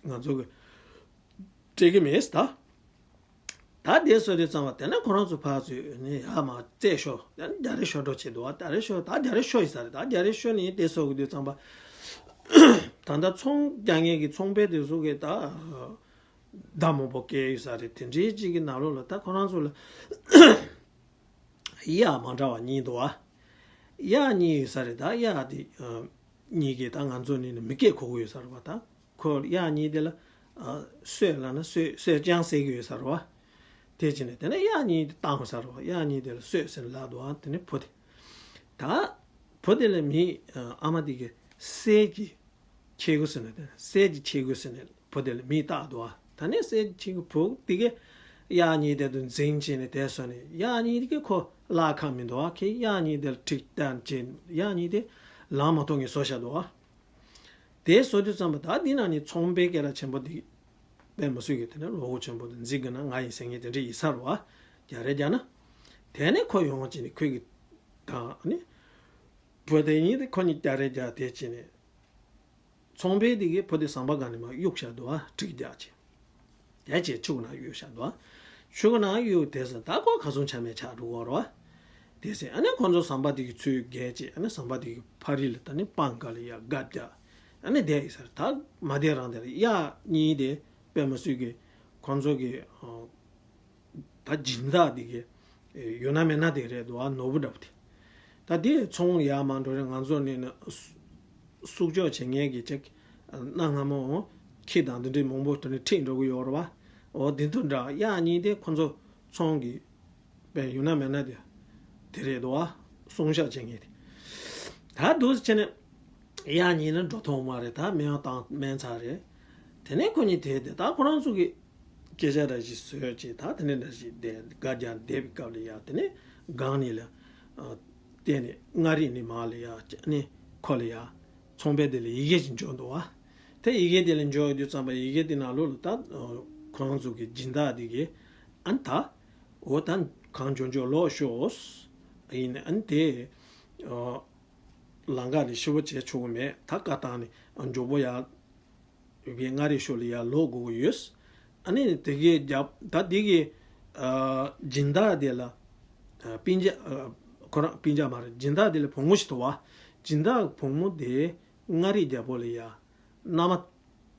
ང་ཚོ་གི་སྤྲད་གི་མེད་ཟེར། ད་ད་དེ་བཟོ་དུས་ཙམ་པ་དེ་ནས་ཁོ་རང་ཚོ་ཕར་ཚུར་ནས་ཡར་མར་རྩེ་ཤོག་ད་རྒྱ་རིགས་ཤོར་འགྲོ་བྱེད་འདུག་བ། རྒྱ་རིགས་ཤོར་ད་རྒྱ་རིགས་ཤོར་ཡིན་ས་རེད། ད་རྒྱ་རིགས་ཤོར་ནས་དེ་བཟོ་གི་དུས་ཙམ་པ་ད་ལྟ་ཚོང་རྒྱག་མཁན་གྱི་ཚོང་པའི་དེ་ཚོ་གིས་ད་མདའ་མང་པོ་སྐྱེལ་ཡོད་ས་རེད། དེ་འདྲའི་གཅིག་གི་ནང་ལོགས་ལ་ད་ཁོ་རང་ཚོ་ལ་གཡག་མ་འདྲ་བ་གཉིས་འདུག་བ། གཡག་གཉིས་ཡོད་ས་རེད། ད་གཡག་དེ་གཉིས་ཀྱིས་ད་ང་ཚོ་ནི་ནི་མི་སྐད་གོ་གི་ཡོད་ས་རེད་བ། ད་ཁོ་གཡག་གཉིས་དེ་ལ་ཨ་གསོད་ལབ་ན་གསོད་གསོད་རྐྱང་ཟེར་གི་ཡོད་ས་རེད་བ། དེ་བྱས་ནས་དེ་ནས་གཡག་གཉིས་དེ་བཏང་ས་རེད་བ། གཡག་གཉིས་དེ་ལ་གསོད་ཟེར་ནས་ལབ་འདུག་ཨ། དེ་ནས་བུ་དེ་ད་བུ་དེ་ལ་མི་ཨ་མ་དེ་གི་གསེར་གྱི་ཆས་གོས་ཟེར་ནས་དེ་གསེར་གྱི་ཆས་གོས་ཟེར་ནས་བུ་དེ་ལ་མི་བཏགས་འདུག་ཨ། ད་ནས་གསེར་གྱི་ཆས་གོས་བུ་དེ་གི་གཡག་གཉིས་དེ་དུ་འཛིང་བྱས་ནས་དེ་སོང་ནས་གཡག་གཉིས་དེ་གི་ཁོ་བརླག་ཁག་མི་འདུག་ཨ། ཁོས་གཡག་གཉིས་དེ་ལ་ཁྲིད་བཏང་བྱས་གཡག་གཉིས་དེ་ལམ་མ་ཐོག་ནས་བཟོ་བཞག་འདུག་ཨ། དེ་བཟོ་དུས་ཙམ་པ་ད་འདི་ན་ནི་ཚོང་པའི་སྐད་གྲགས་ཆེན་པོ་འདི་དཔེ་མི་སྲིད་ཀྱི་དེ་ནས་བློ་ཁོག་ཆེན་པོ་འདི་འཛིང་གི་ན་ང་ཡིན་ཟེར་མཁན་དེ་འདྲ་ཡིན་ས་རེད་བ། རྒྱ་རེད་རྒྱ་ན། དེ་ནས་ཁོ་ཡོང་བྱས་ནས་ཁོས་ཀྱི་དང་ནི་བུ་དེ་གཉིས་དེ་ཁོ་གཉིས་རྒྱ་རེད་རྒྱ་དེ་བྱས་ནས་ཚོང་པའི་དེ་གིས་བུ་དེ་ཟམ་པ་སྒང་ནས་མར་གཡུགས་བཞག་འདུག་བ། གྲི་རྒྱག་བྱས། དེ་བྱས་ཕྱུགས་ནང་གཡུགས་བཞག་འདུག་བ། ཕྱུགས་ནང་གཡུགས་དེ་ཟེར་ད་ཁོ་ག་སོང་ཆ་མེད་ཆགས་འགྲོ་གི་རེད་བ། དེ་ཟེར་ཨ་ནི་ཁོ་ཚོ་ཟམ་པ་དེ་གི་ཚུར་བརྒལ་བྱས་ཨ་ནི་ཟམ་པ་དེ་གི་ཕ་རི་ལ་ད་ནི་སྤང་ཁ་ལ་ཡར་སྒ་རྒྱག་ཨ་ནི་བསྡད་ཡིན་ཟེར། ད་མ་བསྡད་རང་དེར་གཡག་གཉིས་དེ་དཔེ་མི་སྲིད་ཀྱི་ཁོ་ཚོ་གི་ད་སྦྱིན་བདག་དེ་གི་ཡོད་ན་མེད་ན་དེ་རེད་འདུག་ཨ། ནོར་བུ་འདྲ་བོ་དེ། ད་དེ་ཚོང་ཡར་མར་འགྲོ་རེད། ང་ཚོ་ནི་ནི་སུག་སུག་འཇོག་བྱེད་མཁན་གྱི་ཅིག་གནའ་སྔ་མོ་ཁྱི་དང་འདི་འདྲའི་མང་པོ་དེ་ནི་ཁྲིད་འགྲོ་གི་ཡོད་རེད་བ། འོ་དེ་ཚོ་འདྲ་གཡག་གཉིས་དེ་ཁོ་ཚོ་ཚོང་གི་དཔེ་ཡོད་ན་མེད་ན་དེ་དེ་རེད་འདུག་ཨ། སྲུང་བཞག་བྱེད་མཁན་དེ། ད་འདུག་སེ་བྱས་ནས་གཡག་གཉིས་ནི་འགྲོ་ཐུབ་མ་རེད། ད་སྨན་བཏང་སྨན་ཚར་རེད། དེ་ནས་ཁོ་གཉིས་དེ་དེ་ད་ཁོ་རང་ཚོ་གི་སྐད་ཆ་འདྲ་ཞིག་བཟོས་བྱས་ད་དེ་ནས་འདྲ་ཞིག་བསྡད་སྒ་རྒྱག་བསྡད་པའི་སྐབས་ལ་ཡ་དེ་ནས་སྒང་ནས་ལ་ཨ་བལྟས་ནས་མངའ་རིས་ནས་མར་ལ་ཡ་ཨ་ནི་ཁོ་ལ་ཡ་ཚོང་པའི་དེ་ལ་ཡི་གེ་ཞིག་འབྱོར་འདུག་བ། དེ་ཡི་གེ་དེ་ལ་འབྱོར་ཡོང་དུས་ཙམ་པ་ཡི་གེ་དེ་ནང་ལོགས་ལ་ད་ཨ་ཁོ་རང་ཚོ་གི་སྦྱིན་བདག་དེ་གིས་ཨ་ནི་ད་འོ་ད་གང་མགྱོགས་མགྱོགས་ལོག་ཤོག་ཡིན་ནའི་ཨ་ནི་དེ་ཨ་ལམ་ཁ་ལ་ཤི་བོ་བྱས་ཆོག་གི་མེད། ད་བཀའ་བཏང་ནས་ཨ་མགྱོགས་པོ་ཡར་ཡོད་པའི་མངའ་རིས་ཕྱོགས་ལ་ཡར་ལོག་དགོས་ཀྱི་ཡོད། ཨ་ནི་དེ་གའི་རྒྱབ་ད་དེ་གའི་ཨ་སྦྱིན་བདག་དེ་ལ་ཨ་སྤུན་ཀྱག་ཨ་ཁོ་རང་སྤུན་ཀྱག་མ་རེད། སྦྱིན་བདག་དེ་ལ་བུ་མོ་ཞིག་འདུག་བ། སྦྱིན་བདག་བུ་མོ་དེ་མངའ་རིས་རྒྱལ་པོ་ལ་ཡ་མནའ་མ་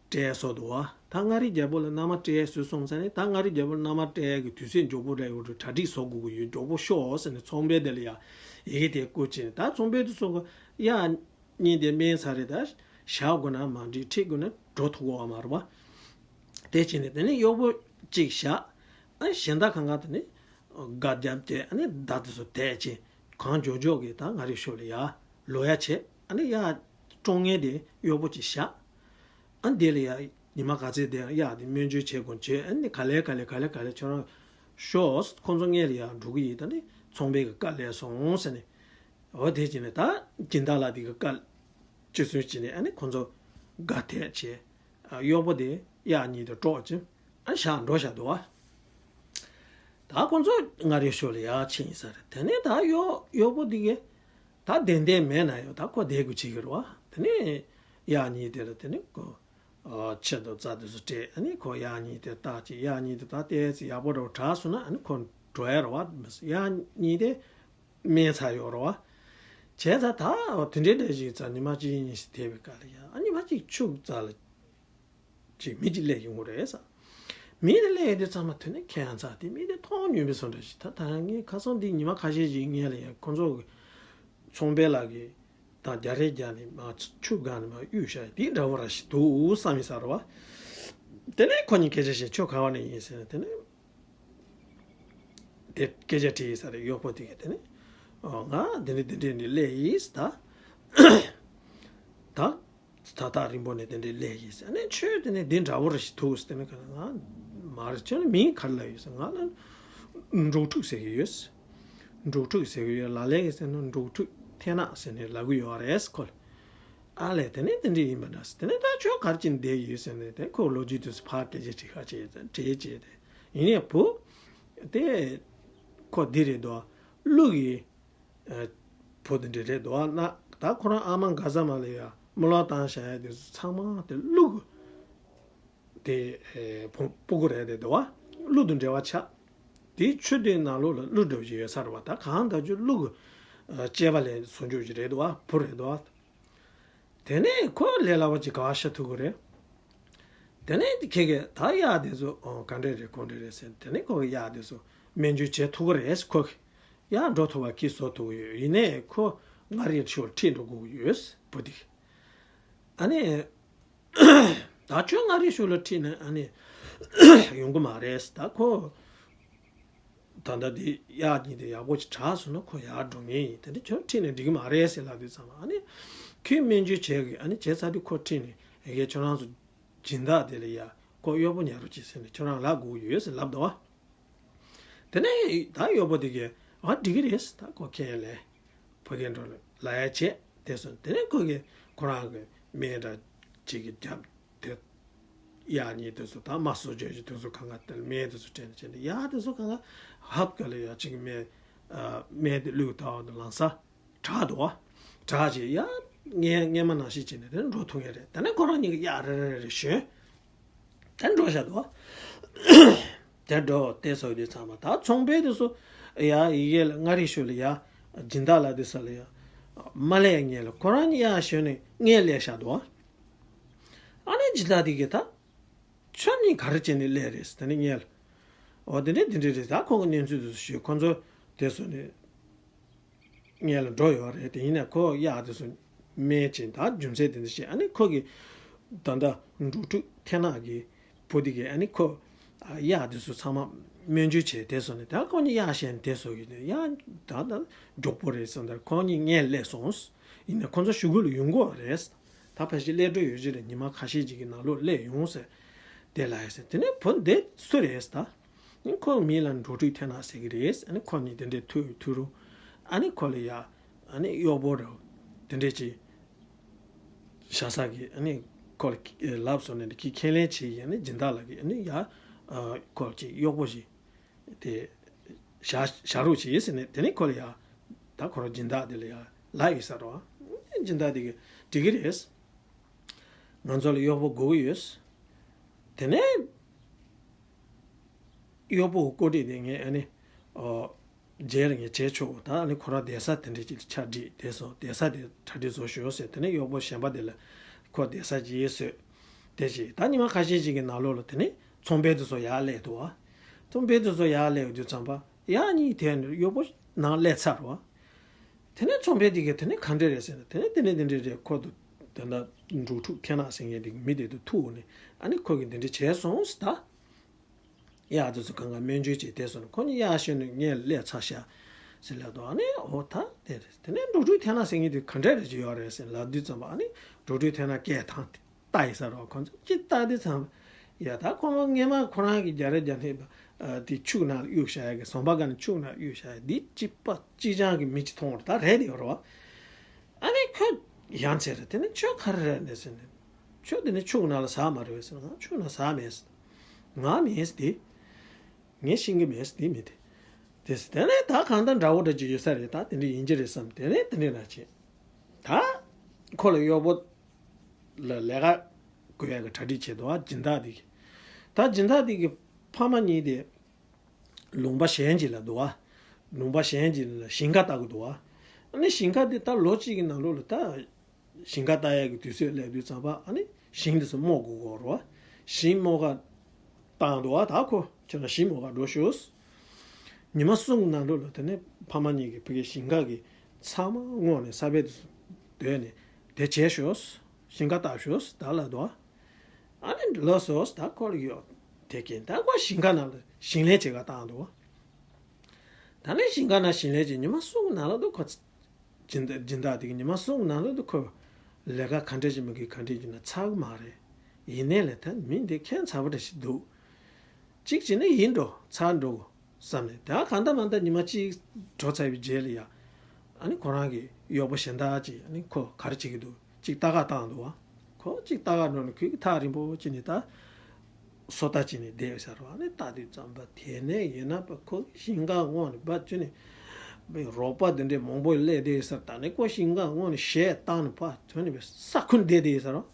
སྤྲད་སོང་འདུག་བ། ད་མངའ་རིས་རྒྱལ་པོ་ལ་མནའ་མ་སྤྲད་སོང་སོང་ཙང་ནས་ད་མངའ་རིས་རྒྱལ་པོ་ལ་མནའ་མ་སྤྲད་ཀྱི་དུས་ཚོད་མགྱོགས་པོ་རེད། འོ་གྲ་སྒྲིག་བཟོ་དགོས་ཀྱི་ཡོད། མགྱོགས་པོ་ཤོག་ཟེར་ནས་ཚོང་པའི་དེ་ལ་ཡ་ཡི་གེ་དེ་བསྐུར་བྱས་ནས་ད་ཚོང་པའི་དེ་ཚོ་གི་ཡ། གཉིས་དེ་སྨན་ཚར་རེད། ད་བཞག་དགོས་ན་མ་འགྲིག་ཁྲིད་དགོས་ན་འགྲོ་ཐུབ་ཀྱི་ཡོད་མ་རེད་པ། དེ་བྱས་ནས་དེ་ནས་གཡོག་པོ་གཅིག་བཞག་ཨ་གཞན་དག་གང་ག་དེ་ནས་སྒ་རྒྱབ་བསྡད་ཨ་ནི་མདའ་དེ་ཚོ་དེད་བྱས་གང་མགྱོགས་མགྱོགས་ཀྱིས་ད་མངའ་རིས་ཕྱོགས་ལ་ཡར་ལོག་ཡ་བྱས། ཨ་ནི་ཡར་ཀྲོང་ངེར་དེ་གཡོག་པོ་གཅིག་བཞག་ཨ་དེ་ལ་ཡར་ཉི་མ་ག་ཚོད་དེ་གཡག་དེ་སྨན་བཅོས་བྱེད་དགོས་བྱས། ཨ་ནི་ག་ལེ་ག་ལེ་ག་ལེ་ག་ལེ་ཁྱོད་རང་ཤོག་ཁོང་ཚོ་སྔོན་ལ་ཡར་འགྲོ་གི་ཡིན། ད་ནི་ཚོང་པའི་གི་བཀའ་ལས་སོང་ཟེར་ནས། འོ་དེ་བྱས་ནས་ད་སྦྱིན་བདག་ལགས་དེ་གི་བཀའ་རྗེས་སུ་བྱས་ནས་ཨ་ནི་ཁོང་ཚོ་དགའ་དད་བྱས། ཨ་གཡོག་པོ་དེ་གཡག་གཉིས་དེ་དཀྲོག་བྱས་ཨ་བཞག་འགྲོ་བཞག་འདུག་བ། ད་ཁོང་ཚོ་མངའ་རིས་ཕྱོགས་ལ་ཡར་ཕྱིན་ཡིན་ས་རེད། དེ་ནས་ད་གཡོག་གཡོག་པོ་དེ་གི་ད་གདན་གདན་མེད་ན་ཡང་ད་ཁོ་བསྡད་དགོས་བྱེད་ཀྱི་རེད་བ། དེ་ནས་གཡག་གཉིས་དེ་ལ་དེ་ནས་ཁོ་ཨ་ཕྱི་དུ་རྩྭ་དེ་ཚོ་སྤྲད། ཨ་ནི་ཁོ་གཡག་གཉིས་དེ་བཏགས་ཀྱི་གཡག་གཉིས་དེ་ད་ལྟའི་ཚེ་ཡག་པོ་འདྲ་བོ་དྲག་སོང་ན་ཨ་ནི་ཁོ་འགྲོ་ཡ་རེད་བ། གཡག་གཉིས་དེ། སྨན་ཚར་ཡོད་རེད་བ། བྱས་ཙང་ད་འོ་དེ་འདྲའི་འདྲ་ཞིག་ཙང་ཉི་མ་གཅིག་གཉིས་ཤིག་དེ་བའི་སྐབས་ལ་ཡ་ཨ་ཉི་མ་གཅིག་ཕྱུགས་རྩ་ལ་ཅིག་མི་གཅིག་སླེབས་ཡོང་གི་རེད་ས། མི་དེ་སླེབས་ཡོང་དུས་ཙམ་པ་དེ་ནས་ཁྱད་ཡང་ཚ་དེ་མི་དེ་མཐོང་མྱོང་པའི་བཟོ་འདྲ་ཞིག་ད་ད་ངས་ཁ་སང་འདི་ཉི་མ་ཁ་ཤས་ཤིག་ངས་ལ་ཡང་ཁོང་ཚོ་གི་ཚོང་པའི་ལག་གི་ད་རྒྱ་རེ་རྒྱ་ནས་མ་ཆུ་སྒང་ནས་མ་གཡུག་བཞག་དེ་འདྲ་བོ་ར་ཞིག་འདུག་བསམ་ཡིན་ས་རེད་བ། དེ་ནས་ཁོ་གཉིས་སྐད་ཆ་བཤད་ཁྱོད་ག་བ་ནས་ཡིན་ཟེར་ནས་དེ་ནས། དེ་སྐད་ཆ་དྲིས་ས་རེད་གཡོག་པོ་དེ་གས་དེ་ནས། ཨོ་ང་དེ་འདྲ་དེ་འདྲ་ནས་སླེབས་ཡིན་ད། ད། ད་ཐག་རིང་པོ་ནས་དེ་འདྲ་སླེབས་ཡིན་ཟེར་ནས་ཁྱོད་དེ་ནས་འདི་འདྲ་བོ་རེ་ཞིག་ཐུག་ཟེར་ནས་ག་ང་མ་རེད་ཁྱོད་ནས་མིང་ག་རེ་ལབ་ཡོད་ཟེར་ང་ལ་འབྲོག་ཕྲུག་ཟེར་གི་ཡོད། འབྲོག་ཕྲུག་ཟེར་གི་ཡོད་ལ་ལས་ཀྱི་ཟེར་ན་འབྲོག་ཕྲུག་ཐེ་ནག་ཟེར་ནས་ལབ་གི་ཡོད་རེད་ཁོ་ལ། ཨ་ལས་དེ་ནས་དེ་འདྲ་ཡིན་པ་འདྲ་ཟེར་དེ་ནས་ད་ཁྱོད་ག་རེ་བྱས་ནས་བསྡད་ཡོད་ཟེར་ནས་དེ་ཁོ་ལོ་རྒྱུས་དུས་སུ་ཕར་སྐད་ཆ་དྲིས་ཁ་བྱས་དྲིས་བྱས་དེ་ཡིན་ནས་བུ། དེ། ཁོ་འདི་རེད་དོ། ཀླུ་གི། བུ་དེ་འདྲ་རེད་དོ་ན་ད་ཁོ་རང་ཨ་མ་ག་ས་མ་ལ་ཡ་རྨོ་ལག་བཏང་བཞག་ཡ་དེ་ཚོ་ཚང་མ་དེ་ཀླུ་གི། དེ། བུ་གུ་རེད་དེ་དོ། ཀླུ་དང་འབྲེལ་བ་ཆགས། དེའི་ཆུ་དེའི་ནང་ལོགས་ལ་ཀླུ་འདྲ་བོ་ཞིག་ཡོད་ས་རེད་བ་ད་གང་ལྟར་ཀྱི་ཀླུ་གི། སྐྱེས་པ་ལས་བཟོ་འཇོག་ཞིག་རེད་དོ་བ་བུ་རེད་དོ། དེ་ནས་ཁོ་ལས་སླ་བ་ཅིག་ག་བ་ཤ་ཐུག་གི་རེད། དེ་ནས་ཁྱེད་ཀྱིས་ད་གཡག་དེ་ཚོ་ཨོ་ག་འདྲས་རེད་གོ་འདྲས་རེད་ཟེར་དེ་ནས་ཁོ་གི་གཡག་དེ་ཚོ་སྨན་བཅོས་བྱེད་ཐུབ་ཀྱི་རེད་ཁོ་གི། གཡག་འགྲོ་ཐུབ་པ་ཁྱི་བཟོ་ཐུབ་ཀྱི་ཡོད་ཡིན་ནས་ཁོ་མངའ་རིས་ཤོག་ཁྲིད་འགྲོ་དགོས་ཀྱི་ཡོད་བུ་དེ་གི། ཨ་ནི། ད་ཁྱོད་མངའ་རིས་ཤོག་ལ་ཁྲིད་ནས་ཨ་ནི། ཡོང་གི་མ་རེད་ད་ཁོ། ད་ལྟ་དེ་གཡག་གཉིས་དེ་ཡག་པོ་ཅིག་དྲག་སོང་ན་ཁོ་ཡར་འགྲོ་ངེས་ཡིན་དེ་འདྲ་ཁྱོད་ཁྲིད་ནས་འགྲིག་གི་མ་རེད་ཟེར་ལབ་དུས་ཙམ་ལ་ཨ་ནི། ཁོས་སྨན་བཅོས་བྱས་གི་ཨ་ནི་བྱས་ཚར་དུས་ཁོ་ཁྲིད་ནས་ཨེ་གས་ཁྱོད་རང་ཚོ་སྦྱིན་བདག་དེ་ལ་ཡ་ཁོ་གཡོག་པོ་ཉར་རོགས་གྱིས་ཟེར་ནས་ཁྱོད་རང་ལབ་དགོས་ཀྱི་ཡོད་ཟེར་ལབ་འདུག་བ། དེ་ནས་ད་གཡོག་པོ་དེ་གས་ཨ་འགྲིག་གི་རེད་ད་ཁོ་ཁས་ལེན། ཕ་གི་འགྲོ་ལ་ལ་ཡ་བྱས་དེ་སོང་དེ་ནས་ཁོ་གིས་ཁོ་རང་གི་སྨན་འདྲ་ཅིག་གི་རྒྱབ་དེ། གཡག་གཉིས་དེ་ཚོ་ད་མ་སོ་བརྗོད་ཀྱི་དེ་ཚོ་གང་ག་དེ་ལ་སྨན་དེ་ཚོ་སྤྲད་ནས་བྱས་ནས་གཡག་དེ་ཚོ་གང་ག་ཧབ་ག་ལ་ཡ་ཅིག་གི་སྨན། སྨན་དེ་བླུགས་ད་བ་དེ་ལང་ས་དྲག་འདུག་བ། དྲག་ཅིག་ཡ་ངས་ངས་མ་ནང་བཞིན་བྱས་ནས་དེ་འགྲོ་ཐུབ་ངེས་རེད་དེ་ནས་ཁོ་རང་གཉིས་ཀྱི་གཡག་རེ་རེ་རེ་ཞོན། དེ་འགྲོ་བཞག་འདུག་བ། དེ་འགྲོ་དེ་སོགས་དུས་ཚང་མ་ད་ཚོང་པའི་དུས་སུ་ཡ་ཡི་གེ་ལ་མངའ་རིས་ཤོག་ལ་ཡ་སྦྱིན་བདག་ལ་དུས་ས་ལ་ཡ་མ་སླེབས་ངེས་ལ་ཁོ་རང་གཉིས་ཡ་ཞོན་ནས་ངས་སླེབས་བཞག་འདུག་བ། ཨ་ནི་སྦྱིན་བདག་དེ་གིས་ད་ཁྱོད་གཉིས་ག་རེ་བྱས་ནས་སླེབས་རེད་དེ་ནི་ངས་ལ་འོ་དེ་འདྲས་དེ་འདྲས་རེད་ད་ཁོང་གི་གནས་ཚུལ་དུས་སུ་ཞུས་ཁོང་ཚོ་དེ་སོགས་ནས། སྔོན་ལ་འགྲོ་ཡོད་རེད་དེ་ཡིན་ན་ཁོ་གཡག་དེ་ཚོ་སྨན་བྱིན་ད་རྒྱུ་མཚན་དེ་འདྲ་བྱས་ཨ་ནི་ཁོ་གི་ད་ལྟ་འབྲོག་ཕྲུག་ཐེ་ནག་གི་བུ་དེ་གས་ཨ་ནི་ཁོ་གཡག་དེ་ཚོ་ཚང་མ་སྨན་བཅོས་བྱས་དེ་སོང་ནས་ད་ཁོ་གཉིས་གཡག་བཤས་ནས་དེ་སོང་གི་ཡ་ད་ད་མགྱོགས་པོ་རེད་སོང་ད་ཁོ་གཉིས་སྔོན་སླེབས་སོང་ཡིན་ན་ཁོ་ཚོ་གཞུག་གུ་ལ་ཡོང་གི་རེད་ད་ཕལ་ཆེར་སླེབས་འགྲོ་ཡོད་ཀྱི་རེད་ཉི་མ་ཁ་ཤས་ཅིག་གི་ནང་ལོགས་སླེབས་ཡོང་ཟེར་དེ་ལ་ཡ་ཟེར་དེ་ནས་བུ་འདི་སུ་རེད་ད། ཨ་ནི་ཁོ་མིང་ལ་འབྲོག་ཕྲུག་ཐེ་ནག་ཟེར་གི་རེད། ཨ་ནི་ཁོ་གཉིས་དེ་འདྲའི་ཐུག་ཐུག་རུང་། ཨ་ནི་ཁོ་ལ་ཡ། ཨ་ནི་གཡོག་པོ་རེད། དེ་འདྲས་ཅིག་བཞག་ས་གི་ཨ་ནི་ཁོ་ལ་ལབ་སོང་ནས་ཁྱི་ཁས་ལེན་བྱེད་ཡི་ཨ་ནི་སྦྱིན་བདག་ལ་གི་ཨ་ནི་ཡ། ཁོ་ཅིག་གཡོག་པོ་ཞིག་དེ། བཞག་བཞག་རོགས་བྱེད་ཟེར་ནས་དེ་ནི་ཁོ་ལ་ཡ། ད་ཁོ་རང་སྦྱིན་བདག་དེ་ལ་ཡ་ལབ་ཡོད་ས་རེད་བ། སྦྱིན་བདག་དེ་གི་འགྲིག་གི་རེད། ང་ཚོ་ལ་གཡོག་པོ་དགོས་ཀྱི་ཡོད། དེ་ནས། གཡོག་པོ་བཀོད་སྒྲིག་དེ་ངས་ཨ་ནི། ཨོ། རྗེས་ལ་ངས་བྱས་ཆོག་ད་ཨ་ནི་ཁོ་རང་བསྡད་ས་དེ་འདྲ་ཅིག་ཆ་སྒྲིག་དེ་སོང་བསྡད་ས་དེ་གྲ་སྒྲིག་བཟོ་ཞོག་ཟེར་དེ་ནས་གཡོག་པོ་གཞན་པ་དེ་ལ་ཁོ་བསྡད་ས་ཅིག་བཟོས། དེ་ཅིག་ད་ཉི་མ་ཁ་ཤས་ཅིག་གི་ནང་ལོགས་ལ་དེ་ནས་ཚོང་པའི་དེ་ཚོ་ཡར་སླེབས་འདུག་བ། ཚོང་པའི་དེ་ཚོ་ཡར་སླེབས་དུས་ཙམ་པ་ཡང་གཉིས་དེ་ནས་གཡོག་པོ་ནང་སླེབས་ཚར་བ། དེ་ནས་ཚོང་པའི་དེ་གས་དེ་ནས་ག་འདྲ་རེད་ཟེར་ན་དེ་ནས་དེ་ནས་དེ་འདྲ་རེད་ཁོ་དུ་དེ་འདྲ་འབྲོག་ཕྲུག་ཐེ་ནག་ཟེར་མཁན་དེ་གི་མི་དེ་དུ་ཐུག་ནས་ཨ་ནི་ཁོ་གིས་དེ་འདྲ་བྱས་སོང་ཟེར་ད། གཡག་དེ་ཚོ་གང་ག་སྨན་བཅོས་བྱས་དེ་སོང་ནས་ཁོ་གཉིས་གཡག་ཤོར་ནས་ངས་སླེབས་ཚར་ཤག་ཟེར་ལབ་དུས་ཨ་ནི་འོ་ད་དེ་རེད་དེ་ནས་འབྲོག་ཕྲུག་ཐེ་ནག་ཟེར་མཁན་དེ་ག་འདྲ་རེད་ཅིག་ཡོད་རེད་ཟེར་ལབ་དུས་ཙམ་པ་ཨ་ནི་འབྲོག་ཕྲུག་ཐེ་ནག་སྐད་ཐང་ལྟ་ཡི་ས་རོགས་ཁོང་ཚོ་ཅི་ལྟ་དུས་ཙམ་པ་ཡ་ད་ཁོ་མོ་སྔས་མ་ཁོ་རང་གི་རྒྱ་རེ་རྒྱ་ཐེབས་དེ་ཆུ་ནང་ལ་གཡུག་བཞག་ཡ་གི་ཟམ་པ་སྒང་ནས་ཆུ་ནང་གཡུག་བཞག་ཡ་འདི་ཅི་པ་ཅི་ཅང་གི་མི་ཅི་མཐོང་བར་ད་རེད་དེ་ཡོད་རེད་བ། ཨ་ནི་ཁོས་ཡང་ཚེ་རེ་དེ་ནི་ཁྱོད་ག་རེ་རེད་ནས་ཟེར་ནས། ཁྱོད་དེ་ནི་ཆུ་ནང་ལ་ཟག་མ་རེད་ཟེར་ང་ཆུ་ནང་ཟག་མེད་ཟེར། ང་མེད་ཟེར་དེ། ངས་ཤེས་ཀྱི་མེད་ཟེར་དེ་མི་དེ། དེ་ཟེར་དེ་ནས་ད་གང་ལྟར་འདྲ་བོ་འདྲ་ཅིག་ཡོད་ས་རེད་ད་དེ་འདྲ་ཡིན་གྱི་རེད་བསམ་དེ་ནས་དེ་འདྲ་ན་བྱེད། ད། ཁོ་ལ་གཡོག་པོ། ལ་ལས་ཀ། དགོས་ཡ་གི་གྲ་སྒྲིག་བྱེད་དོ་ཨ་སྦྱིན་བདག་དེ་གི། ད་སྦྱིན་བདག་དེ་གི་ཕ་མ་གཉིས་དེ། ལུང་པ་གཞན་ཅིག་ལ་འདུག་ཨ། ལུང་པ་གཞན་ཅིག་ལ་ཞིང་ཁ་བཏབ་གི་འདུག་ཨ། ཨ་ནི་ཞིང་ཁ་དེ་ད་ལོ་གཅིག་གི་ནང་ལོགས་ལ་ད། ཞིང་ཁ་བཏབ་ཡ་གི་དུས་ཚོད་སླེབས་དུས་ཙམ་པ་ཨ་ནི་ཞིང་དེ་ཚོ་རྨོ་དགོས་གོ་རོ་ཨ། ཞིང་རྨོ་ག་བཏང་འདུག་བ། ད་ཁོ་ཁྱེད་རང་ཞིང་མོ་ག་འགྲོ་ཤོག། ཉི་མ་གསུམ་ནང་ལོགས་ལ་དེ་ནས་ཕ་མ་གཉིས་ཀྱིས་ཕ་གིའི་ཞིང་ཁ་གི་ཚང་མ་བསྔོགས་ནས་ས་བལ་དུ་སྡོད་ནས་དེ་བྱས་ཤོག། ཞིང་ཁ་བཏབ་ཤོག་ད་ལབ་འདུག་བ། ཨ་ནི་ལགས་སོ་ད་ཁོ་ལ་ཡོད་དེ་གིན་ད་ཁོ་ཞིང་ཁ་ནང་ལ་ཞིང་ལས་བྱེད་ག་བཏང་འདུག་བ། ད་ནི་ཞིང་ཁ་ནང་ཞིང་ལས་ཀྱི་ཉི་མ་གསུམ་ནང་ལ་འདུག་ཁོ་སྦྱིན་བདག་སྦྱིན་བདག་དེ་གི་ཉི་མ་གསུམ་ནང་ལ་འདུག་ཁོ་ལས་ཀ་ག་འདྲ་ཞིག་མི་དགོས་ག་འདྲ་ཞིག་ན་ཚར་གི་མ་རེད། ཡིན་ནའི་ལས་ད་མི་འདི་ཁྱད་མཚར་པོ་འདྲ་ཞིག་འདུག་གཅིག་བྱས་ན་ཡིན་འགྲོ་ཚར་འགྲོ་བསམ་ནས་ད་གང་ལྟར་མ་ལྟར་ཉི་མ་གཅིག་འགྲོ་ཚར་བའི་རྗེས་ལ་ཡ། ཨ་ནི་ཁོ་རང་གི་གཡོག་པོ་གཞན་དག་ཅིག་ཨ་ནི་ཁོ་ག་རེ་བྱེད་ཀྱི་འདུག་ཅིག་ལྟ་ག་བཏང་འདུག་བ། ཁོ་ཅིག་ལྟ་ག་འགྲོ་ནས་ཁོའི་ཐག་རིང་པོ་ཅིག་ནས་ད། སོ་ལྟ་བྱས་ནས་བསྡད་ཡོད་ས་རེད་བ། ཨ་ནི་ལྟ་དུས་ཙམ་པ་དེ་ནས་ཡིན་ན་པ་ཁོ་གི་ཞིང་ཁ་ངོས་ནས་བ་བཅུ་ནས་རོགས་པ་དེ་འདྲས་མང་པོ་སླེབས་བསྡད་ཡོད་ས་རེད། ད་ནི་ཁོ་ཞིང་ཁ་ངོས་ནས་གཞས་བཏང་ནས་ཕར་ཐོན་ནས་པའི་ས་ཁུན་བསྡད་བསྡད་ཡོད་ས་རེད་བ།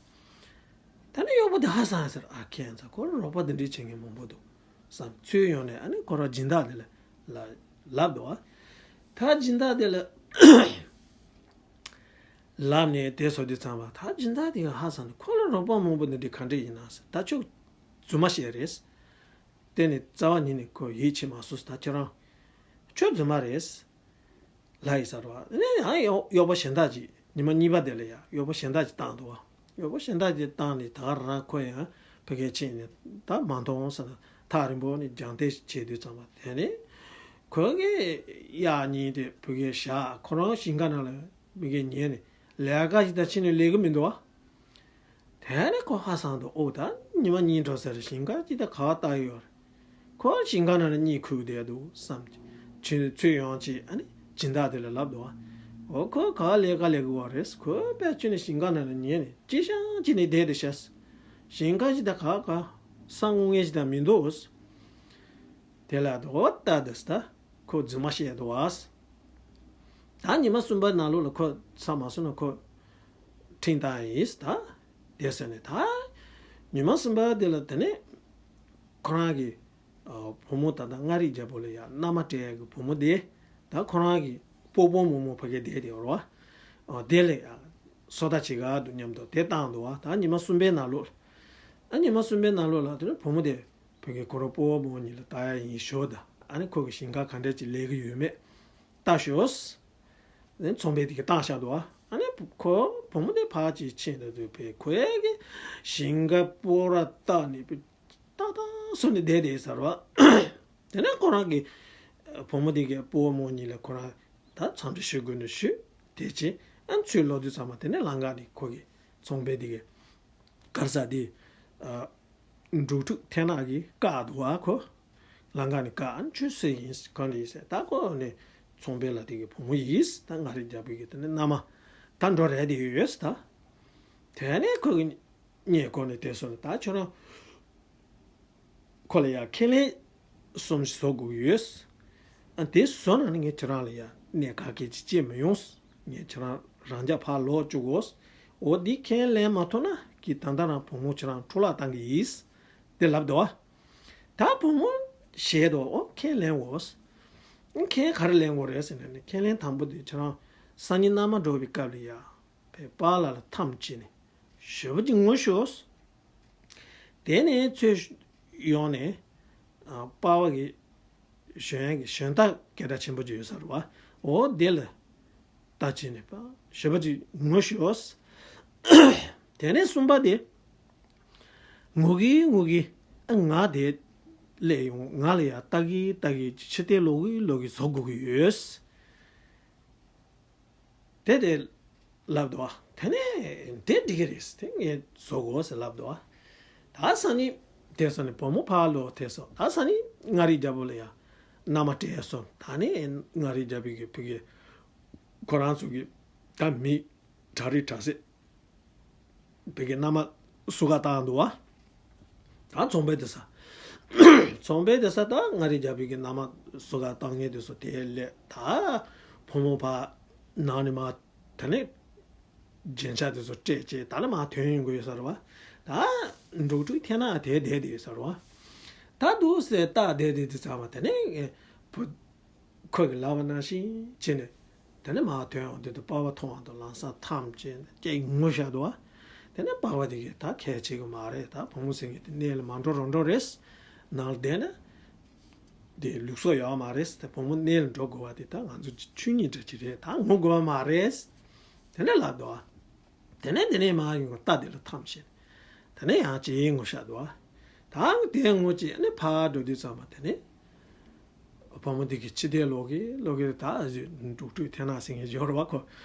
ད་ནི་གཡོག་པོ་དེ་ཧ་སང་ཡོད་ས་རེད། ཨ་ཁྱེད་ཚ་ཁོ་རོགས་པ་དེ་འདྲས་བྱེད་མཁན་མང་པོ་འདུག་བསམ་ཚུལ་ཡོང་ནས་ཨ་ནི་ཁོ་རང་སྦྱིན་བདག་དེ་ལ་ལ་ལབ་འདུག་བ། ད་སྦྱིན་བདག་དེ་ལ་ལབ་ནས་དེ་སོ་དུས་ཙམ་པ་ད་སྦྱིན་བདག་དེ་ག་ཧ་སང་ནས་ཁོ་ལ་རོགས་པ་མང་པོ་འདི་འདྲས་ག་འདྲས་ཡིན་ན་ཟེར། ད་ཁྱོད་རྫུན་མ་བཤད་རེད། དེ་ནས་རྩ་བ་ཉིད་ནས་ཁོ་ཡིད་ཆེས་མ་སོང་ཟེར། ད་ཁྱོད་རང་ཁྱོད་རྫུན་མ་རེད་ལབ་ཡིན་ས་རེད་བ། ཨ་ནི་ཡང་གཡོག་གཡོག་པོ་གཞན་དག་ཅིག་ཉི་མ་གཉིས་པ་དེ་ལ་ཡང་གཡོག་པོ་གཞན་དག་ཅིག་བཏང་འདུག་བ། གཡོག་པོ་གཞན་དག་ཅིག་བཏང་ནས་ད་ག་རང་ཁོ་ཡང་ཕ་གིར་ཕྱིན་ནས་ད་མ་མཐོང་ཟེར་ན་ཐག་རིང་པོ་ནས་རྒྱང་བལྟས་བྱེད་དུས་ཙམ་པ་དེ་ནས་ཁོ་གི་གཡག་གཉིས་དེ་ཕ་གིར་བཞག་ཁོ་རང་ཞིང་ཁ་ནང་ལ་མི་གིས་ཉན་ནས་ལས་ཀ་ཞིག་ད་ཕྱིན་ནས་ལས་ཀྱི་མི་འདུག་བ། དེ་ནས་ཁོ་ཧ་སང་འདུག་ཨོ་ད་ཉི་མ་གཉིས་འགྲོ་ས་རེད། ཞིང་ཁ་ཅིག་ད་ག་བ་བཏགས་ཡོད་རེད། ཁོ་ཞིང་ཁ་ནང་ནས་གཉིད་ཁུག་བསྡད་འདུག་བསམ་གྱི་ཚུལ་ཡོང་གྱི་ཨ་ནི་སྦྱིན་བདག་དེ་ལ་ལབ་འདུག་བ། ཨོ་ཁོ་ག་བ་ལས་ཀ་ལས་དགོས་བ་རེད། ཁོ་དཔེ་ཅི་ནས་ཞིང་ཁ་ནང་ནས་ཉལ་ནས་ཅི་ཤང་ཅི་ནས་བསྡད་དེ་ཤག་ཞིང་ཁ་ཅིག་ད་ག་ག་ས་ངོ་ངེས་ཅིག་ད་མི་འདུག་དེ་ལ་འདུག་ད་འདུག་ད་ཁོ་རྫུན་མ་བཤད་འདུག་བ། ད་ཉི་མ་གསུམ་པའི་ནང་ལོགས་ལ་ཁོ་ཚར་མ་སོང་ན་ཁོ་ཁྲིམས་བཏང་ཡིན་ད། དེ་ཟེར་ནས་ད་ཉི་མ་གསུམ་པ་དེ་ལ་དེ་ནས་ཁོ་རང་གི་ཨ་བུ་མོ་ད་ལྟ་མངའ་རིས་རྒྱལ་པོ་ལ་ཡ་མནའ་མ་སྤྲད་ཡ་གི་བུ་མོ་དེ་ད་ཁོ་རང་གི་སྤོ་བོ་རྨོ་མོ་ཕ་གི་བསྡད་དེ་ཡོད་རེད་བ། ཨ་དེ་ལ་ཡ་སོ་ལྟ་བྱེད་ག་འདུག་སྙམ་དུ་དེ་བཏང་འདུག་བ། ད་ཉི་མ་གསུམ་པའི་ནང་ལོགས་ལ་ཨ་ཉི་མ་གསུམ་པའི་ནང་ལོགས་ལ་དེ་ནས་བུ་མོ་དེ་ཕ་གི་ཁོ་རང་སྤོ་བོ་རྨོ་མོ་གཉིས་ལ་ལྟ་ཡ་ཡིན་ཞོར་དུ་ཨ་ནི་ཁོ་གི་ཞིང་ཁ་ག་འདྲ་ཅིག་ལས་ཀྱི་ཡོད་མེད་ལྟ་ཞོག་ཨ་ནི་ཚོང་པས་དེ་གི་བཏང་བཞག་འདུག་ཨ་ནི་ཁོ་བུ་མོ་དེ་ཕར་ཅིག་ཕྱིན་ད་དུས་པས་ཁོའི་གི་ཞིང་ཁ་སྤོ་ར་བཏགས་ནས་པས་ཏག་ཏག་སོང་ནས་བསྡད་བསྡད་ས་རེད་བ། དེ་ནས་ཁོ་རང་གི་བུ་མོ་དེ་གི་སྤོ་བོ་རྨོ་མོ་གཉིས་ལ་ཁོ་རང་ད་འཚམས་འདྲི་ཞུ་དགོས་ནས་ཞུས། དེ་རྗེས་ཨ་ནི་ཚུར་ལོག་དུས་ཙམ་པ་དེ་ནས་ལམ་ཁ་ནས་ཁོ་གི་ཚོང་པས་དེ་གི་ག་རེ་ཟེར་དེ། ཨ། འབྲུག་ཕྲུག་ཐེ་ནག་གིས་བཀག་འདུག་བ་ཁོ། ལམ་ཁ་ནས་བཀག་ཨ་ནི་ཁྱོད་སུ་ཡིན་གང་རེད་ཟེར། ད་ཁོ་ནི་ཚོང་པའི་ལ་དེ་གི་བུ་མོ་ཡིན། ད་མངའ་རིས་རྒྱལ་པོ་གི་དེ་ནི་མནའ་མ་ད་འགྲོ་རན་དེ་ཡོད་ད། དེ་ནས་ཁོ་གི་སྙད་ཁོ་ནས་དེ་སོང་ནས་ད་ཁྱོད་རང་ཁོ་ལ་ཡ་ཁས་ལེན་གསུམ་ཞིག་བཟོ་དགོས་ཀྱི་ཡོད། ཨ་དེ་བཟོ་ན་ནི་ངས་ཁྱེད་རང་ལ་ཡ་གནས་ག་གེ་ཅིག་བྱེད་མི་ཡོང་། ངས་ཁྱེད་རང་རང་འཇགས་ཕར་ལོག་བཅུག་གོ། འོ་འདི་ཁས་ལེན་མ་ཐུབ་ན་གི་ད་ལྟ་རང་བུ་མོ་ཁྱེད་རང་འཕྲོ་བརླག་བཏང་གི་ཡིན། དེ་ལབ་འདུག་བ། ད་བུ་མོ་ཞེད་དོ་འོ་ཁས་ལེན་འོ། ཁས་ག་རེ་ལེན་དགོས་རེད་ཟེར་ན་ནི་ཁས་ལེན་དང་པོ་དེ་ཁྱེད་རང་སང་ཉིན་མནའ་མ་འགྲོ་བའི་སྐབས་ལ་ཡ། པའི་པཱ་ལགས་ལ་འཐམས་བྱས་ནས་ཞེ་པོ་ཅིག་ངུ་ཤོག་དེ་ནས་ཚུར་ཡོང་ནས་ཨ་པཱ་ལགས་ཀྱི་ཞོན་ཡག་གི་ཞོན་རྟ་སྐད་གྲགས་ཆེན་པོ་ཅིག་ཡོད་ས་རེད་བ། འོ་དེ་ལ་ལྟ་བྱས་ནས་པ་ཞེ་པོ་ཅིག་ངུ་ཤོག་དེ་ནས་གསུམ་པ་དེ་ངུ་གི་ངུ་གི་ཨ་ང་དེ་སླེབས་ཡོང་ང་ལ་ཡ་ལྟ་གི་ལྟ་གི་ཕྱི་བལྟས་ལོག་གི་ལོག་གི་བཟོ་དགོས་ཀྱི་ཡོད། དེ་དེ་ལབ་འདུག་བ། དེ་ནས་དེ་འགྲིག་གི་རེད། དེ་ངས་བཟོ་དགོས་ཟེར་ལབ་འདུག་བ། ད་སང་ཉིན་དེ་སོང་ནས་བུ་མོ་ཕར་ལོག་དེ་སོང་། ད་སང་ཉིན་མངའ་རིས་རྒྱལ་པོ་ལ་ཡ་མནའ་མ་སྤྲད་སོང་། ད་ནི་མངའ་རིས་རྒྱལ་པོ་གི་བུ་གི་ཁོ་རང་ཚོ་གི་ད་མི་གྲ་རིགས་གྲ་སྲིད་བོད་ཀྱི་མནའ་མ་བསུ་ག་བཏང་འདུག་བ། ད་ཚོང་པས་དེ་ས། ཚོང་པས་དེ་ས་ད་མངའ་རིས་རྒྱལ་པོ་གི་མནའ་མ་བསུ་ག་བཏང་མཁན་དེ་ཚོ་དེ་ལས་ད་བུ་མོ་ཕར་ནང་ནས་མར་དེ་ནས་རྒྱན་ཆ་དེ་ཚོ་སྤྲད་བྱས་ད་ནི་མར་ཐོན་ཡོང་གི་ཡོད་ས་རེད་བ། ད་འབྲུག་ཕྲུག་ཐེ་ནག་དེ་བསྡད་དེ་ཡོད་ས་རེད་བ། ད་འདུག་སེ་ད་བསྡད་དེ་དེ་ཚང་མ་དེ་ནས་བུ། ཁོ་གིས་ལབ་པ་ནང་བཞིན་བྱས་ནས། དེ་ནས་མར་ཐོན་འོང་དུས་དུ་པཱ་ལགས་མཐོང་བ་དང་ལམ་སང་འཐམས་བྱས་ནས་སྐད་ངུ་བཞག་འདུག་བ། དེ་ནས་པཱ་ལགས་དེ་གིས་ད་གལ་ཆེ་གི་མ་རེད། ད་བུ་མོ་ཟེར་མཁན་དེ་གནས་ལ་མ་འགྲོ་རུང་འགྲོ་རེད། ནང་ལ་བསྡད་ན། དེ་ལུགས་སྲོལ་ཡོད་མ་རེད། དེ་བུ་མོ་གནས་ལ་འགྲོ་དགོས་པ་དེ་ད་ང་ཚོ་ཆོས་ཉིད་འདྲ་ཅིག་རེད། ད་ངུ་དགོས་པ་མ་རེད། དེ་ནས་ལབ་འདུག་དེ་ནས་དེ་ནས་མར་ཡོང་རྟ་དེ་ལ་འཐམས་བྱས། དེ་ནས་ཡང་ཅིག་ངུ་ཤག་འདུག་ད་དེ་ངུ་ཅིག་ཨ་ནི་ཕར་འགྲོ་དུས་ཙམ་པ་དེ་ནས། བུ་མོ་འདི་གི་ཕྱི་དེ་ལོག་གི་ལོག་གི་ད་གཟོད་འབྲུག་སྤྲུལ་ཐེ་ན་ཟེར་མཁན་ཡོད་རེད་བ། ཁོ་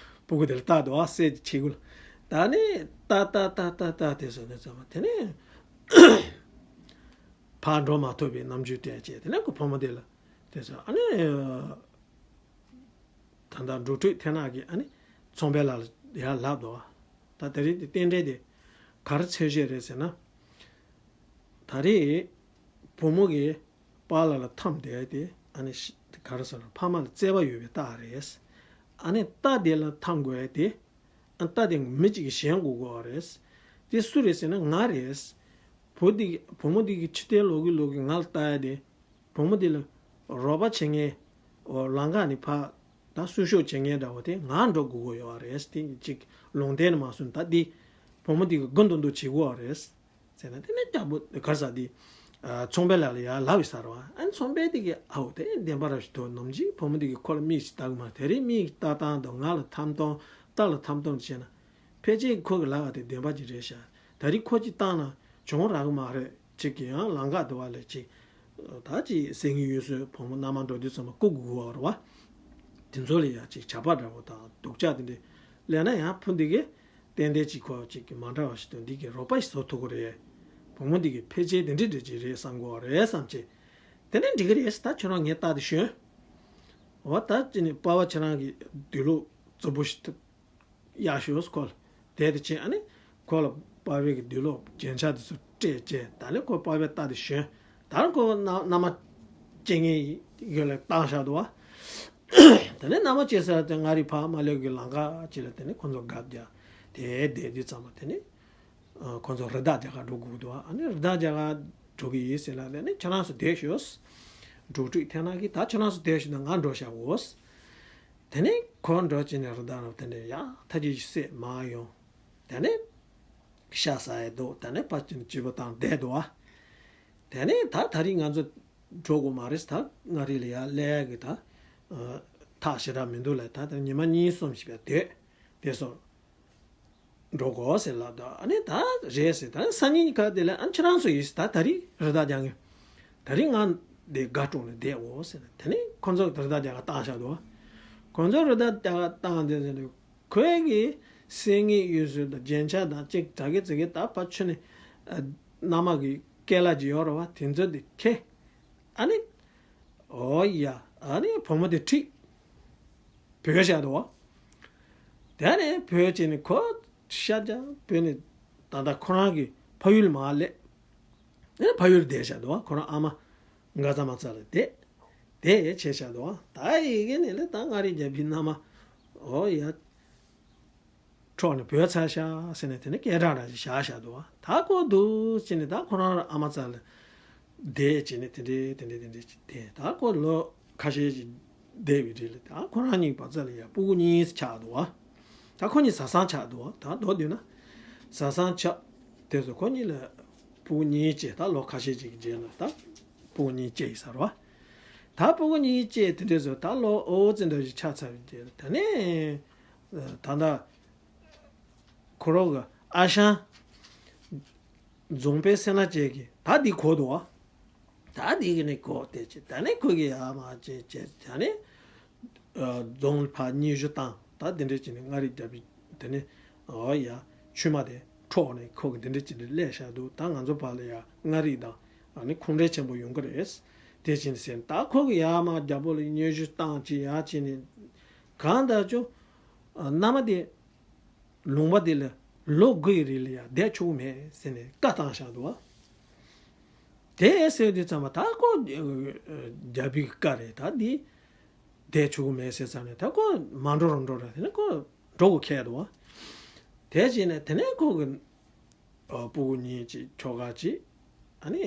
སྤུ་གུ་དེ་ལ་ལྟ་འདུག་བ། སྲས་ཀྱི་ཆེ་གུ་ལ། ད་ནི་ལྟ་ལྟ་ལྟ་ལྟ་ལྟ་དེ་སོང་ནས་ཙམ་པ་དེ་ནས་ཕར་འགྲོ་མ་ཐུབ་པའི་རྣམ་འགྱུར་སྟོན་བྱས། དེ་ནས་ཁོ་བུ་མོ་དེ་ལ་དེ་སོང་ཨ་ནི། ད་ལྟ་འབྲུག་སྤྲུལ་ཐེ་ན་གིས་ཨ་ནི་ཚོང་པའི་ལགས་ལ་ཡར་ལབ་འདུག་བ། ད་དེ་རིང་དེ་རྟེན་འབྲེལ་དེ་ག་རེ་འཚོལ་བྱེད་རེད་ཟེར་ན། ད་རེས་བུ་མོ་གིས་པཱ་ལགས་ལ་འཐམས་བསྡད་དེ་ཨ་ནི་ཤི་ག་རེ་ཟེར་ན་ཕ་མ་ལ་བརྩེ་བ་ཡོད་པའི་རྟགས་རེད། ཨ་ནི་རྟ་དེ་ལ་འཐམས་དགོས་ཡ་དེ། ཨ་རྟ་དེ་མི་གཅིག་གིས་ཞེན་དགོས་དགོས་པ་རེད། དེ་སུ་རེད་ཟེར་ན་ང་རེད། བུ་འདི་བུ་མོ་འདི་གི་ཕྱི་རྟེན་ལོག་གི་ལོག་གི་ང་ལ་ལྟ་ཡ་དེ། བུ་མོ་འདི་ལ་རོགས་པ་བྱེད་མཁན། འོ་ལམ་ཁ་ནས་ཕར་ད་བསུ་གཞོགས་བྱེད་མཁན་འདྲ་བོ་དེ་ང་འགྲོ་དགོས་ཀྱི་ཡོད་རེད། དེ་གཅིག་ལུང་བསྟན་ནས་མ་གསུངས། ད་འདི་བུ་མོ་འདི་གི་དགུ་མདོག་མདོག་བྱེད་དགོས་རེད་ཟེར་ནས། དེ་ནས་རྒྱལ་པོ་ག་རེ་ཟེར་དེ་ཚོང་པའི་ལགས་ལ་ཡར་ལབ་ཡོད་ས་རེད་བ། ཨ་ནི་ཚོང་པས་དེ་གི་ཨའོ་དེ་བདེན་པ་ར་ཞིག་འདུག་ནམ་རྒྱུན་བུ་མོ་འདི་གི་ཁོ་ལ་མིག་ཅིག་ལྟ་གི་མ་རེད། དེ་རིང་མིག་ལྟ་སྟངས་དང་ང་ལ་འཐམས་སྟངས་རྟ་ལ་འཐམས་སྟངས་བྱས་ན། ཕལ་ཆེར་ཁོ་གི་ལབ་པ་དེ་བདེན་པ་ཅིག་རེད་ཤག་ད་རེས་ཁོ་ཅིག་བཏང་ན་གྱོང་རག་གི་མ་རེད། ཅིག་གི་ཡང་ལམ་ཁ་དུ་བ་ལས་ཅིག་ད་ཅིག་སེང་གེ་གཡུ་སོའི་བུ་མོ་མནའ་མ་འགྲོ་དུས་ཙམ་པ་བཀུག་དགོས་པ་རེད་བ། དེ་ཚོ་ལ་ཡང་ཅིག་བྱ་བ་འདྲ་བོ་དང་སྡུག་ཅག་དེ་འདྲས་ལས་ན་ཡང་བུ་འདི་གིས་ཏན་ཏན་ཅིག་ཁོ་ཅིག་གི་མ་འདྲ་བ་ཞིག་དང་འདི་གི་རོགས་པ་ཞིག་བཟོ་ཐུབ་ཀྱི་རེད། བུ་མོ་འདི་གི་ཕལ་ཆེར་དེ་འདྲས་འདྲ་ཅིག་རེད་བསམ་དགོས་པ་རེད་བསམ་བྱས། དེ་ནས་འགྲིག་གི་རེད། ད་ཁྱོད་རང་ངའི་རྟ་དེ་ཞོན། འོ་ད་ཅི་ནས་པ་ཕ་ཁྱེད་རང་གི་དུག་ལོག་རྫིག་པོ་ཞིག་ཐུབ། གཡར་ཞོག་ཁོ་ལ། དེ་དེ་བྱས་ཨ་ནི་ཁོ་ལ་པ་ཕའི་གི་དུག་ལོག་རྒྱན་ཆ་དེ་ཚོ་སྤྲད་བྱས། ད་ནི་ཁོ་པ་ཕའི་རྟ་དེ་ཞོན། ད་ནི་ཁོ་མནའ་མནའ་མ་བཅད་མཁན་ཡོད་ལ་བཏང་བཞག་འདུག་བ། དེ་ནས་མནའ་མ་བཅད་ས་དེ་མངའ་རིས་ཕ་མ་ལོག་གི་ལམ་ཁ་ཅིག་ལ་དེ་ནས་ཁོ་ཚོ་སྒ་རྒྱག་དེ་བསྡད་དུས་ཙམ་པ་དེ་ནས་ཁོ་ཚོ་རི་དྭགས་རྒྱག་ག་འགྲོ་དགོས་འདུག་བ། ཨ་ནི་རི་དྭགས་རྒྱག་ག་འགྲོ་གི་ཡིན་ཟེར་ལ་དེ་ནས་ཁྱེད་རང་ཚོ་བསྡད་ཤོག་འབྲུག་སྤྲུལ་ཐེ་ན་གིས་ད་ཁྱེད་རང་ཚོ་བསྡད་ཤོག་ད་ང་འགྲོ་བཞག་གོ། དེ་ནས་ཁོ་འགྲོ་བྱས་ནས་རི་དྭགས་རབ་དེ་འདྲས་ཡ་ཐ་ཅི་ཞིག་བསད་མར་ཡོང་། དེ་ནས་ཤ་ཟ་ཡས་འདུག་དེ་ནས་ཕར་ཕྱིན་སྐྱིད་པོ་བཏང་བསྡད་འདུག་བ། དེ་ནས་ད་ད་རིང་ང་ཚོ་འགྲོ་དགོས་མ་རེད། ད་མངའ་རིས་ལ་ཡར་སླེབས་ཡག་གི་ད་ཐག་ཞེ་དྲག་མི་འདུག་ལ། ད་དེ་ཉི་མ་གཉིས་གསུམ་ཞིག་བསྡད་དེ་སོང་། འགྲོ་དགོས་ཟེར་ལབ་དུས་ཨ་ནི་ད་རེད་ཟེར། ད་སང་ཉིན་ག་དེ་ལ་ཨ་ཁྱེད་རང་ཚོ་ཡིན་ཟེར། ད་ད་རིང་རི་དྭགས་རྒྱག་མཁན་ད་རིང་ང་འདི་སྒ་དཀྲོགས་ནས་བསྡད་འོ་ཟེར་ནས། དེ་ནས་ཁོ་ཚོ་རི་དྭགས་རྒྱག་ག་བཏང་བཞག་འདུག་ཁོ་ཚོ་རི་དྭགས་རྒྱག་ག་བཏང་དེ་ཟེར་ནས་ཁོའི་གི་སེང་གེ་གཡུ་སོ་དང་རྒྱན་ཆ་དང་ཅིག་ད་གི་ཙི་གི་ད་ཕར་ཕྱིན་ནས་མནའ་མ་གི་སྐེ་ལ་ཅིག་ཡོད་རེད་བ། དེ་ཚོ་དེ་ཁྱེར། ཨ་ནི། ཨོ་ཡ། ཨ་ནི་བུ་མོ་དེ་ཁྲིད། བུད་བཞག་འདུག་བ། དེ་ནས་བུད་བྱས་ནས་ཁོ་ཤར་རྒྱག་བུད་ནས་ད་ལྟ་ཁོ་རང་གི་ཕ་ཡུལ་མར་སླེབས། ཨ་ནི་ཕ་ཡུལ་བསྡད་བཞག་འདུག་བ། ཁོ་རང་ཨ་མ་མགར་རྫ་མ་རྩ་ལ་བསྡད། དེ་བྱས་བཞག་འདུག་བ། ད་ཡི་གེ་ནས་ལས་ད་མངའ་རིས་རྒྱལ་པོའི་མནའ་མ། ཨོ་ཡ། འཕྲོག་ནས་བུད་ཚར་ཤག་ཟེར་ནས་དེ་ནས་སྐད་གྲགས་འདྲ་ཞིག་བཞག་བཞག་འདུག་བ། ད་ཁོ་འདུག་ཅེས་ནས་ད་ཁོ་རང་ཨ་མ་རྩ་ལ་བསྡད་བྱས་ནས་དེ་འདྲས་དེ་འདྲས་དེ་འདྲས་ཅིག་བསྡད། ད་ཁོ་ལོ་ཁ་ཤས་ཅིག་བསྡད་པའི་རྗེས་ལ་ད་ཁོ་རང་གཉིས་བར་མཚམས་ལ་ཡ་སྤུ་གུ་གཉིས་ཆགས་འདུག་བ། ད་ཁོ་གཉིས་བཟའ་ཚང་ཆགས་འདུག་བ། ད་མདོར་བསྡུས་ན་བཟའ་ཚང་ཆགས། དེ་ཚོ་ཁོ་གཉིས་ལ་སྤུ་གུ་གཉིས་སྐྱེས། ད་ལོ་ཁ་ཤས་ཅིག་གི་རྗེས་ལ་ད་སྤུ་གུ་གཉིས་སྐྱེས་ཡིན་ས་རེད་བ། ད་སྤུ་གུ་གཉིས་སྐྱེས་དེ་འདྲས་ཚོ་ད་ལོ་ཨོ་ཙི་འདྲ་ཞིག་ཆགས་ཚར་བའི་རྗེས་ལ་དེ་ནས་ད་ལྟ། ཁོ་རང་གི་ཨ་ཞང་རྫོང་དཔོན་སེང་ལ་བཅས་ཀྱིས་ད་འདི་གོ་འདུག་བ། ད་འདི་གི་ནི་གོ་དེ་ཅི་ད་ནི་ཁོ་གི་ཡ་མ་ཅེ་ཅེ་ད་ནི་རྫོང་ཕར་སྙན་ཞུ་བཏང་། ད་འདི་འདྲ་ཅིག་ནི་མངའ་རིས་རྒྱལ་པོས་དེ་ནི་ཨོ་ཡ་ཆུ་མ་དེ་འཕྲོག་ནས་ཁོ་གི་འདི་འདྲ་ཅིག་ནི་སླེབས་བཞག་འདུག་ད་ང་ཚོ་བར་ལ་ཡ་མངའ་རིས་དང་ཨ་ནི་ཁུངས་འབྲེལ་ཆེན་པོ་ཡོང་གི་རེད། དེ་ཅི་ནི་ཟེར་ད་ཁོ་གི་ཡ་མ་རྒྱལ་པོ་ལ་སྙན་ཞུ་བཏང་ཅི་ཡ་ཅི་ནི་གང་ལྟར་ཅུ་མནའ་མ་དེ། ལུང་པ་དེ་ལ་ལོ་དགུ་ཡི་རིང་ལ་ཡང་བསྡད་ཆོག་གི་མེད་ཟེར་ནས་བཀའ་བཏང་བཞག་འདུག་བ། དེ་ཟེར་དུས་ཙམ་པ་ད་ཁོ་རྒྱལ་པོའི་བཀའ་རེད། ད་འདི་བསྡད་ཆོག་གི་མེད་ཟེར་ཙམ་ནས་ད་ཁོ་མ་འགྲོ་རུང་འགྲོ་ར་དེ་ནས་ཁོ་འགྲོ་དགོས་ཁེལ་འདུག་བ། དེ་བྱས་ནས་དེ་ནས་ཁོ་གི་ཨ་སྤུ་གུ་གཉིས་ཅིག་ཁྱོ་ག་ཅིག་ཨ་ནི་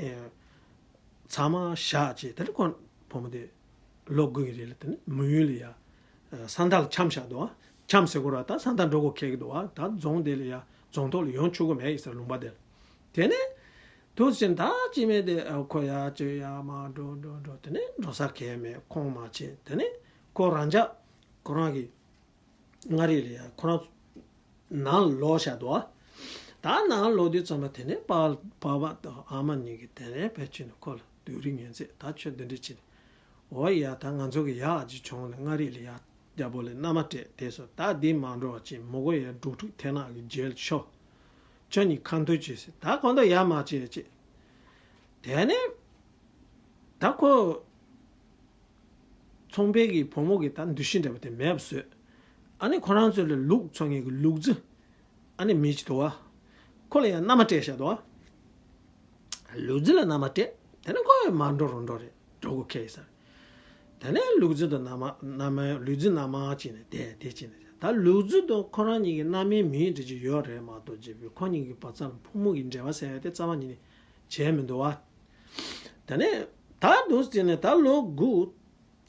ཚང་མ་བཞག་ཅིག་དེ་ནས་ཁོ་བུ་མོ་དེ་ལོ་དགུ་ཡི་རིང་ལ་དེ་ནས་མི་ཡུལ་ལ་ཡ་ས་མཐའ་ལ་འཁྱམས་བཞག་འདུག་བ། འཁྱམས་ཟེར་དགོས་ར་ད་ས་མཐའ་འགྲོ་དགོས་ཁེལ་གི་འདུག་བ། ད་རྫོང་དེ་ལ་ཡ་རྫོང་ཐོག་ལ་ཡོང་ཆོག་གི་མེད་ཡིན་ཟེར་ལུང་པ་དེ་ལ། དེ་ནས་ དུས་ཕྱིན་ད་ཅི་མེད་དེ་ཁོ་ཡར་བྱོན་ཡར་མར་འགྲོ་འགྲོ་འགྲོ། དེ་ནས་འགྲོ་ས་གང་ཡང་མེད། ཁོང་མ་ཕྱིན། དེ་ནས་ཁོ་རང་ཅག་ཁོ་རང་གི་མངའ་རིས་ལ་ཡ་ཁོ་རང་ནང་ལོག་བཞག་འདུག་ཨ། ད་ནང་ལོག་དུས་ཙམ་པ་དེ་ནས་པ་པ་དང་ཨ་མ་གཉིས་ཀྱིས་དེ་ནས་ཕར་ཕྱིན་ནས་ཁོ་ལ་སྡུག་རུས་ངན་ཚད། ད་ཁྱོད་འདི་འདྲ་བྱས་ནས། འོ་ཡ། ད་ང་ཚོ་གི་ཡག་ཅིག་བྱུང་ནས་མངའ་རིས་ལ་ཡ་རྒྱལ་པོ་ལ་མནའ་མ་སྤྲད་དེ་སོ། ད་འདི་མ་འགྲོ་བ་ཅིག་མི་དགོས། ཡ་འབྲུག་ཕྲུག་ཐེ་ནག་གི་རྗེས་ལ་ཤོག་ཁྱོད་གཉིས་ཁ་མཐུན་བྱོས་ཟེར། ད་གང་ལྟར་ཡར་མར་བྱས་བྱས། དེ་ནས་ད་ཁོ་ཚོང་པའི་གི་བུ་མོ་གི་ད་འདུ་ཤེས་འདྲ་པོ་དེ་མེད་པ་བཟོས། ཨ་ནི་ཁོ་རང་ཚོ་ལ་ལུག་འཚོ་མཁན་གྱི་ལུག་རྫི་ཨ་ནི་མི་ཅིག་འདུག་བ། ཁོ་ལ་ཡང་མནའ་མ་སྤྲད་བཞག་འདུག་བ། ལུག་རྫི་ལ་མནའ་མ་སྤྲད། དེ་ནས་ཁོ་ཡང་མར་འགྲོ་རུ་འགྲོ་རེད། འགྲོ་དགོས་ཁེལ་ཡིན་ས་རེད། དེ་ནས་ལུག་རྫི་དང་མནའ་མ་མནའ་མ་ལུག་རྫི་མནའ་མ་བྱས་ནས་བསྡད། དེ་བྱས་ནས་ད་ལུག་རྫི་དང་ཁོ་རང་གཉིས་ཀྱི་མནའ་མའི་མི་འདྲ་ཅིག་ཡོད་རེད་མ་གཏོགས། རྗེས་པོའི་ཁོ་གཉིས་ཀྱི་བར་མཚམས་ལ་ཕོ་མོ་གི་འབྲེལ་བ་ཟེར་ཡ་དེ་རྩ་བ་ཉིད་ནས་བྱས་མི་འདུག་བ། དེ་ནས་ད་འདུག་ཟེར་ནས་ད་ལོ་དགུ་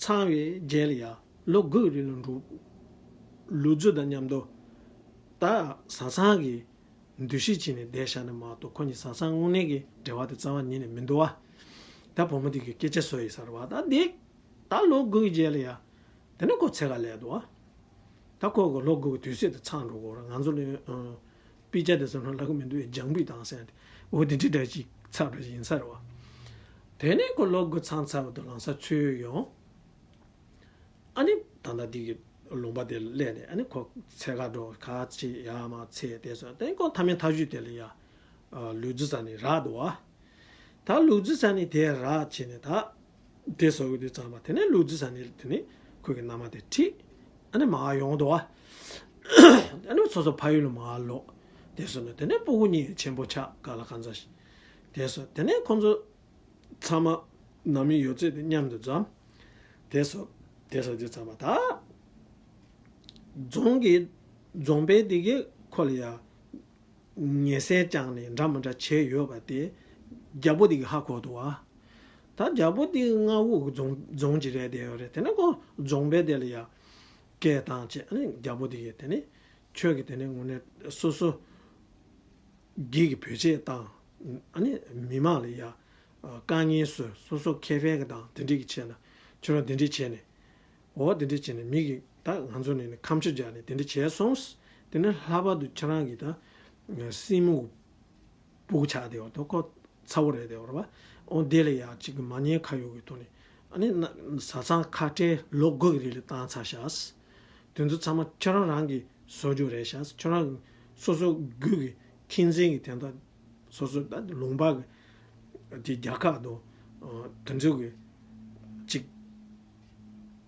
ཚང་བའི་རྗེས་ལ་ཡ། ལོ་དགུ་རིང་ལ་འགྲོ། ལུག་རྫི་དང་མཉམ་དུ་ད་བཟའ་ཚང་གི་འདུ་ཤེས་བྱས་ནས་བསྡད་བཞག་ནས་མ་གཏོགས། ཁོ་གཉིས་བཟའ་ཚང་དངོས་གནས་ཀྱི་འབྲེལ་བ་དེ་རྩ་བ་ཉིད་ནས་མི་འདུག་བ། ད་བུ་མོ་དེ་གིས་སྐད་ཆ་བཟོས་ཡིན་ས་རེད་བ། ད་འདི་ད་ལོ་དགུ་གི་རྗེས་ལ་ཡ། དེ་ནས་ཁོ་འཚོལ་ག་སླེབས་འདུག་བ། ད་ཁོ་གི་ལོ་དགུ་གི་དུས་ཚོད་དེ་ཚང་འགྲོ་གི་རེད། ང་ཚོ་ལ་ཨ་དཔེ་ཆ་དེ་ཚོ་ནང་ལབ་གི་མི་འདུག་ཡ། རྒྱང་འབུད་བཏང་ཟེར་ཏེ། འོ་དེ་འདྲ་འདྲ་ཅིག་ཚར་བ་ཡིན་ས་རེད་བ། དེ་ནས་ཁོ་ལོ་དགུ་ཚང་ཚར་བ་དང་ལམ་སང་འཚོལ་ཡོང་། ཨ་ནི་ད་ལྟ་འདི་གི་ལུང་པ་དེ་ལ་སླེབས་ནས། ཨ་ནི་ཁོ་འཚོལ་ག་འགྲོ། ག་ཅིག་ཡར་མར་འཚོལ་དེ་སོང་། དེ་ཁོ་མཐའ་མའི་མཐའ་གཞུག་དེ་ལ་ཡ་ཨ་ལུག་རྫི་ས་ནས་རག་འདུག་བ། ད་ལུག་རྫི་ས་ནས་དེ་རག་བྱས་ནས་ད་དེ་བཟོ་གི་དུས་ཙམ་པ། དེ་ནས་ལུག་རྫི་ས་ནས་དེ་ནས་ཁོ་གི་མནའ་མ་དེ་ཁྲིད། ཨ་ནི་མར་ཡོང་འདུག་བ། ཨ་ནི་སོ་སོ་ཕ་ཡུལ་ལ་མར་ལོག་དེ་སོང་ནས་དེ་ནས་སྤུ་གུ་གཉིས་ཆེན་པོ་ཆགས། ག་ལ་གང་ཚ་ཞིག་དེ་སོང་། དེ་ནས་ཁོང་ཚོ་ཚང་མ་ནང་མི་ཡོད་ཚད་དེ་མཉམ་དུ་འཛོམས། དེ་སོང་། དེ་སོང་དུས་ཙམ་པ་ད་རྫོང་གི་རྫོང་དཔོན་དེ་གིས་ཁོ་ལ་ཡ་ཉེས་སེལ་བཅངས་ནས་འདྲ་མི་འདྲ་བྱས་ཡོད་པ་དེ་རྒྱལ་པོ་དེ་གིས་ཧ་གོ་འདུག་བ། ད་རྒྱལ་པོ་དེ་གི་མངའ་འོག་གི་རྫོང་རྫོང་ཅིག་རེད་བསྡད་ཡོད་རེད། དེ་ནས་ཁོ་རྫོང་དཔོན་དེ་ལ་ཡ་སྐད་བཏང་བྱས། ཨ་ནི་རྒྱལ་པོ་དེ་གིས་དེ་ནས་ཁྱོད་ཀྱིས་དེ་ནས་དངོས་གནས་སོ་སོ་སྒེར་གྱི་བོད་ཆས་བཏང་། ཨ་ནི་མི་མང་ལ་ཡ་དཀའ་ངལ་བཟོས། སོ་སོ་ཁེ་ཕན་གྱི་དང་དེ་འདྲ་གི་ཆེད་ལ་ཁྱོད་རང་དེ་འདྲ་བྱས་ནས། འོ་དེ་འདྲ་བྱས་ནས་མི་གིས་ད་ང་ཚོ་ནས་ནི་ཁ་མཆུ་རྒྱག་ནས་དེ་འདྲ་བྱས་སོང་། དེ་ནས་ལྷག་པར་དུ་ཁྱེད་རང་གི་ད་སྲིང་མོ་སྤུ་གུ་ཆགས་བསྡད་པ་དང་། ཁོ་ཚ་བོ་རེད་བསྡད་པ་རེད་བ། འོ་དེ་ལ་ཡ་གཅིག་གི་མ་ཉེས་ཁ་གཡོགས་ཀྱི་ཐོག་ནས། ཨ་ནི་ན་བཟའ་ཚང་ཁ་བྲལ་ལོ་དགུ་གི་རིང་ལ་བཏང་ཚར་ཤག་དེ་ཚོ་ཚང་མ་ཁྱོད་རང་རང་གི་བཟོ་རྒྱུ་རེད་ཤག་ཁྱོད་རང་གི་སོ་སོ་སྒེར་གྱི་ཁྱིམ་མཚེས་ཀྱི་དེ་འདྲ་སོ་སོ་ད་ལུང་པ་གི་དེ་རྒྱལ་ཁབ་དང་དེ་ཚོ་གི་གཅིག་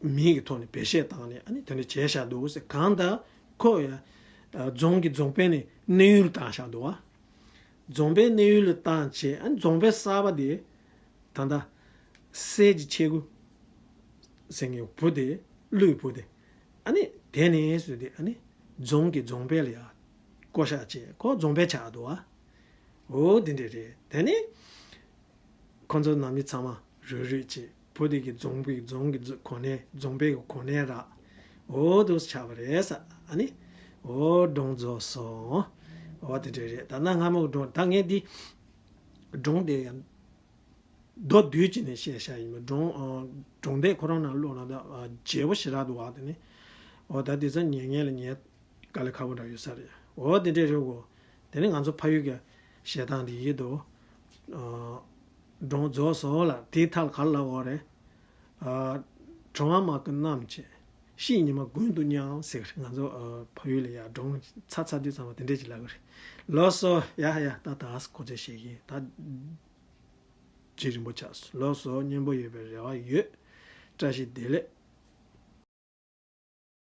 མིང་གི་ཐོག་ནས་བེད་སྤྱོད་བཏང་ནས། ཨ་ནི་དེ་འདྲ་བྱས་བཞག་འདུག་ཟེར། གང་ལྟར་ཁོ་ཡ་རྫོང་གི་རྫོང་དཔོན་ནས་གནས་ཡུལ་བཏང་བཞག་འདུག་བ། རྫོང་དཔོན་གནས་ཡུལ་ལ་བཏང་བྱས། ཨ་ནི་རྫོང་དཔོན་གསར་པ་དེ་ད་ལྟ་སྲས་ཀྱི་ཆེ་དགུ་ཟེར་མཁན་བུ་དེ། ཀླུའི་བུ་དེ། ཨ་ནི་དེ་ནས་བཟུང་སྟེ་ཨ་ནི་རྫོང་གི་རྫོང་དཔོན་ལ་ཡ་བསྐོ་བཞག་བྱས། ཁོ་རྫོང་དཔོན་ཆགས་འདུག་བ། འོ་དེ་འདྲ་རེད། དེ་ནས་ཁོ་ཚོ་ནང་མི་ཚང་མ་རུབ་རུབ་བྱས། བུ་དེ་གིས་རྫོང་དཔོན་རྫོང་གི་གོ་གནས། རྫོང་དཔོན་གྱི་གོ་གནས་རག་འོ་དེ་ཆགས་པ་རེད་ས། ཨ་ནི་འོ་སྒྲུང་རྫོགས་སོང་། འོ་དེ་འདྲ་རེད། ད་གནའ་སྔ་མོ་གི་སྒྲུང་། ད་ངས་འདི་སྒྲུང་དེ་ཡང་མདོར་བསྡུས་བྱས་ནས་བཤད་བཞག་ཡིན་པ། སྒྲུང་ཨ་སྒྲུང་དེབ་ཁོ་རང་ནང་ཀློག་ན་ད་ཨ་བརྗེ་པོ་ཞེ་དྲག་འདུག་བ། དེ་ནི་འོ་ད་དེ་ཚོ་ཉན་མཁན་ལ་ཉན་དཀའ་ལས་ཁག་པོ་འདྲ་ཡོད་ས་རེད། འོ་དེ་འདྲས་རེད་གོ། དེ་ནི་ང་ཚོ་ཕ་ཡུལ་གྱི་བཤད་སྟངས་དེ་ཡིན་དུས། ཨ་སྒྲུང་རྫོགས་སོང་ལ། དེའི་མཐའ་ལ་ག་རེ་ལབ་ཡོད་རེད། ཨ་གྲང་བ་མ་གི་གནམ་གྱི། ཤིང་ཉི་མ་དགུན་དུ་མཉམ་ཟེར། ང་ཚོ་ཨ་ཕ་ཡུལ་ལ་ཡ་སྒྲུང་ཚར་ཚར་དུས་ཙམ་པ་དེ་འདྲས་ཅིག་ལབ་གི་རེད། ལགས་སོ། ཡ་ཡ། ད་ད་ཁོ་ཚོས་བཤད་ཀྱིན་ད། རྗེ་རིན་པོ་ཆེ། ལགས་སོ། སྙན་པོ་ཡོད་པའི་རེ་བ་ཡོད། བཀྲ་ཤིས་བདེ་ལེགས།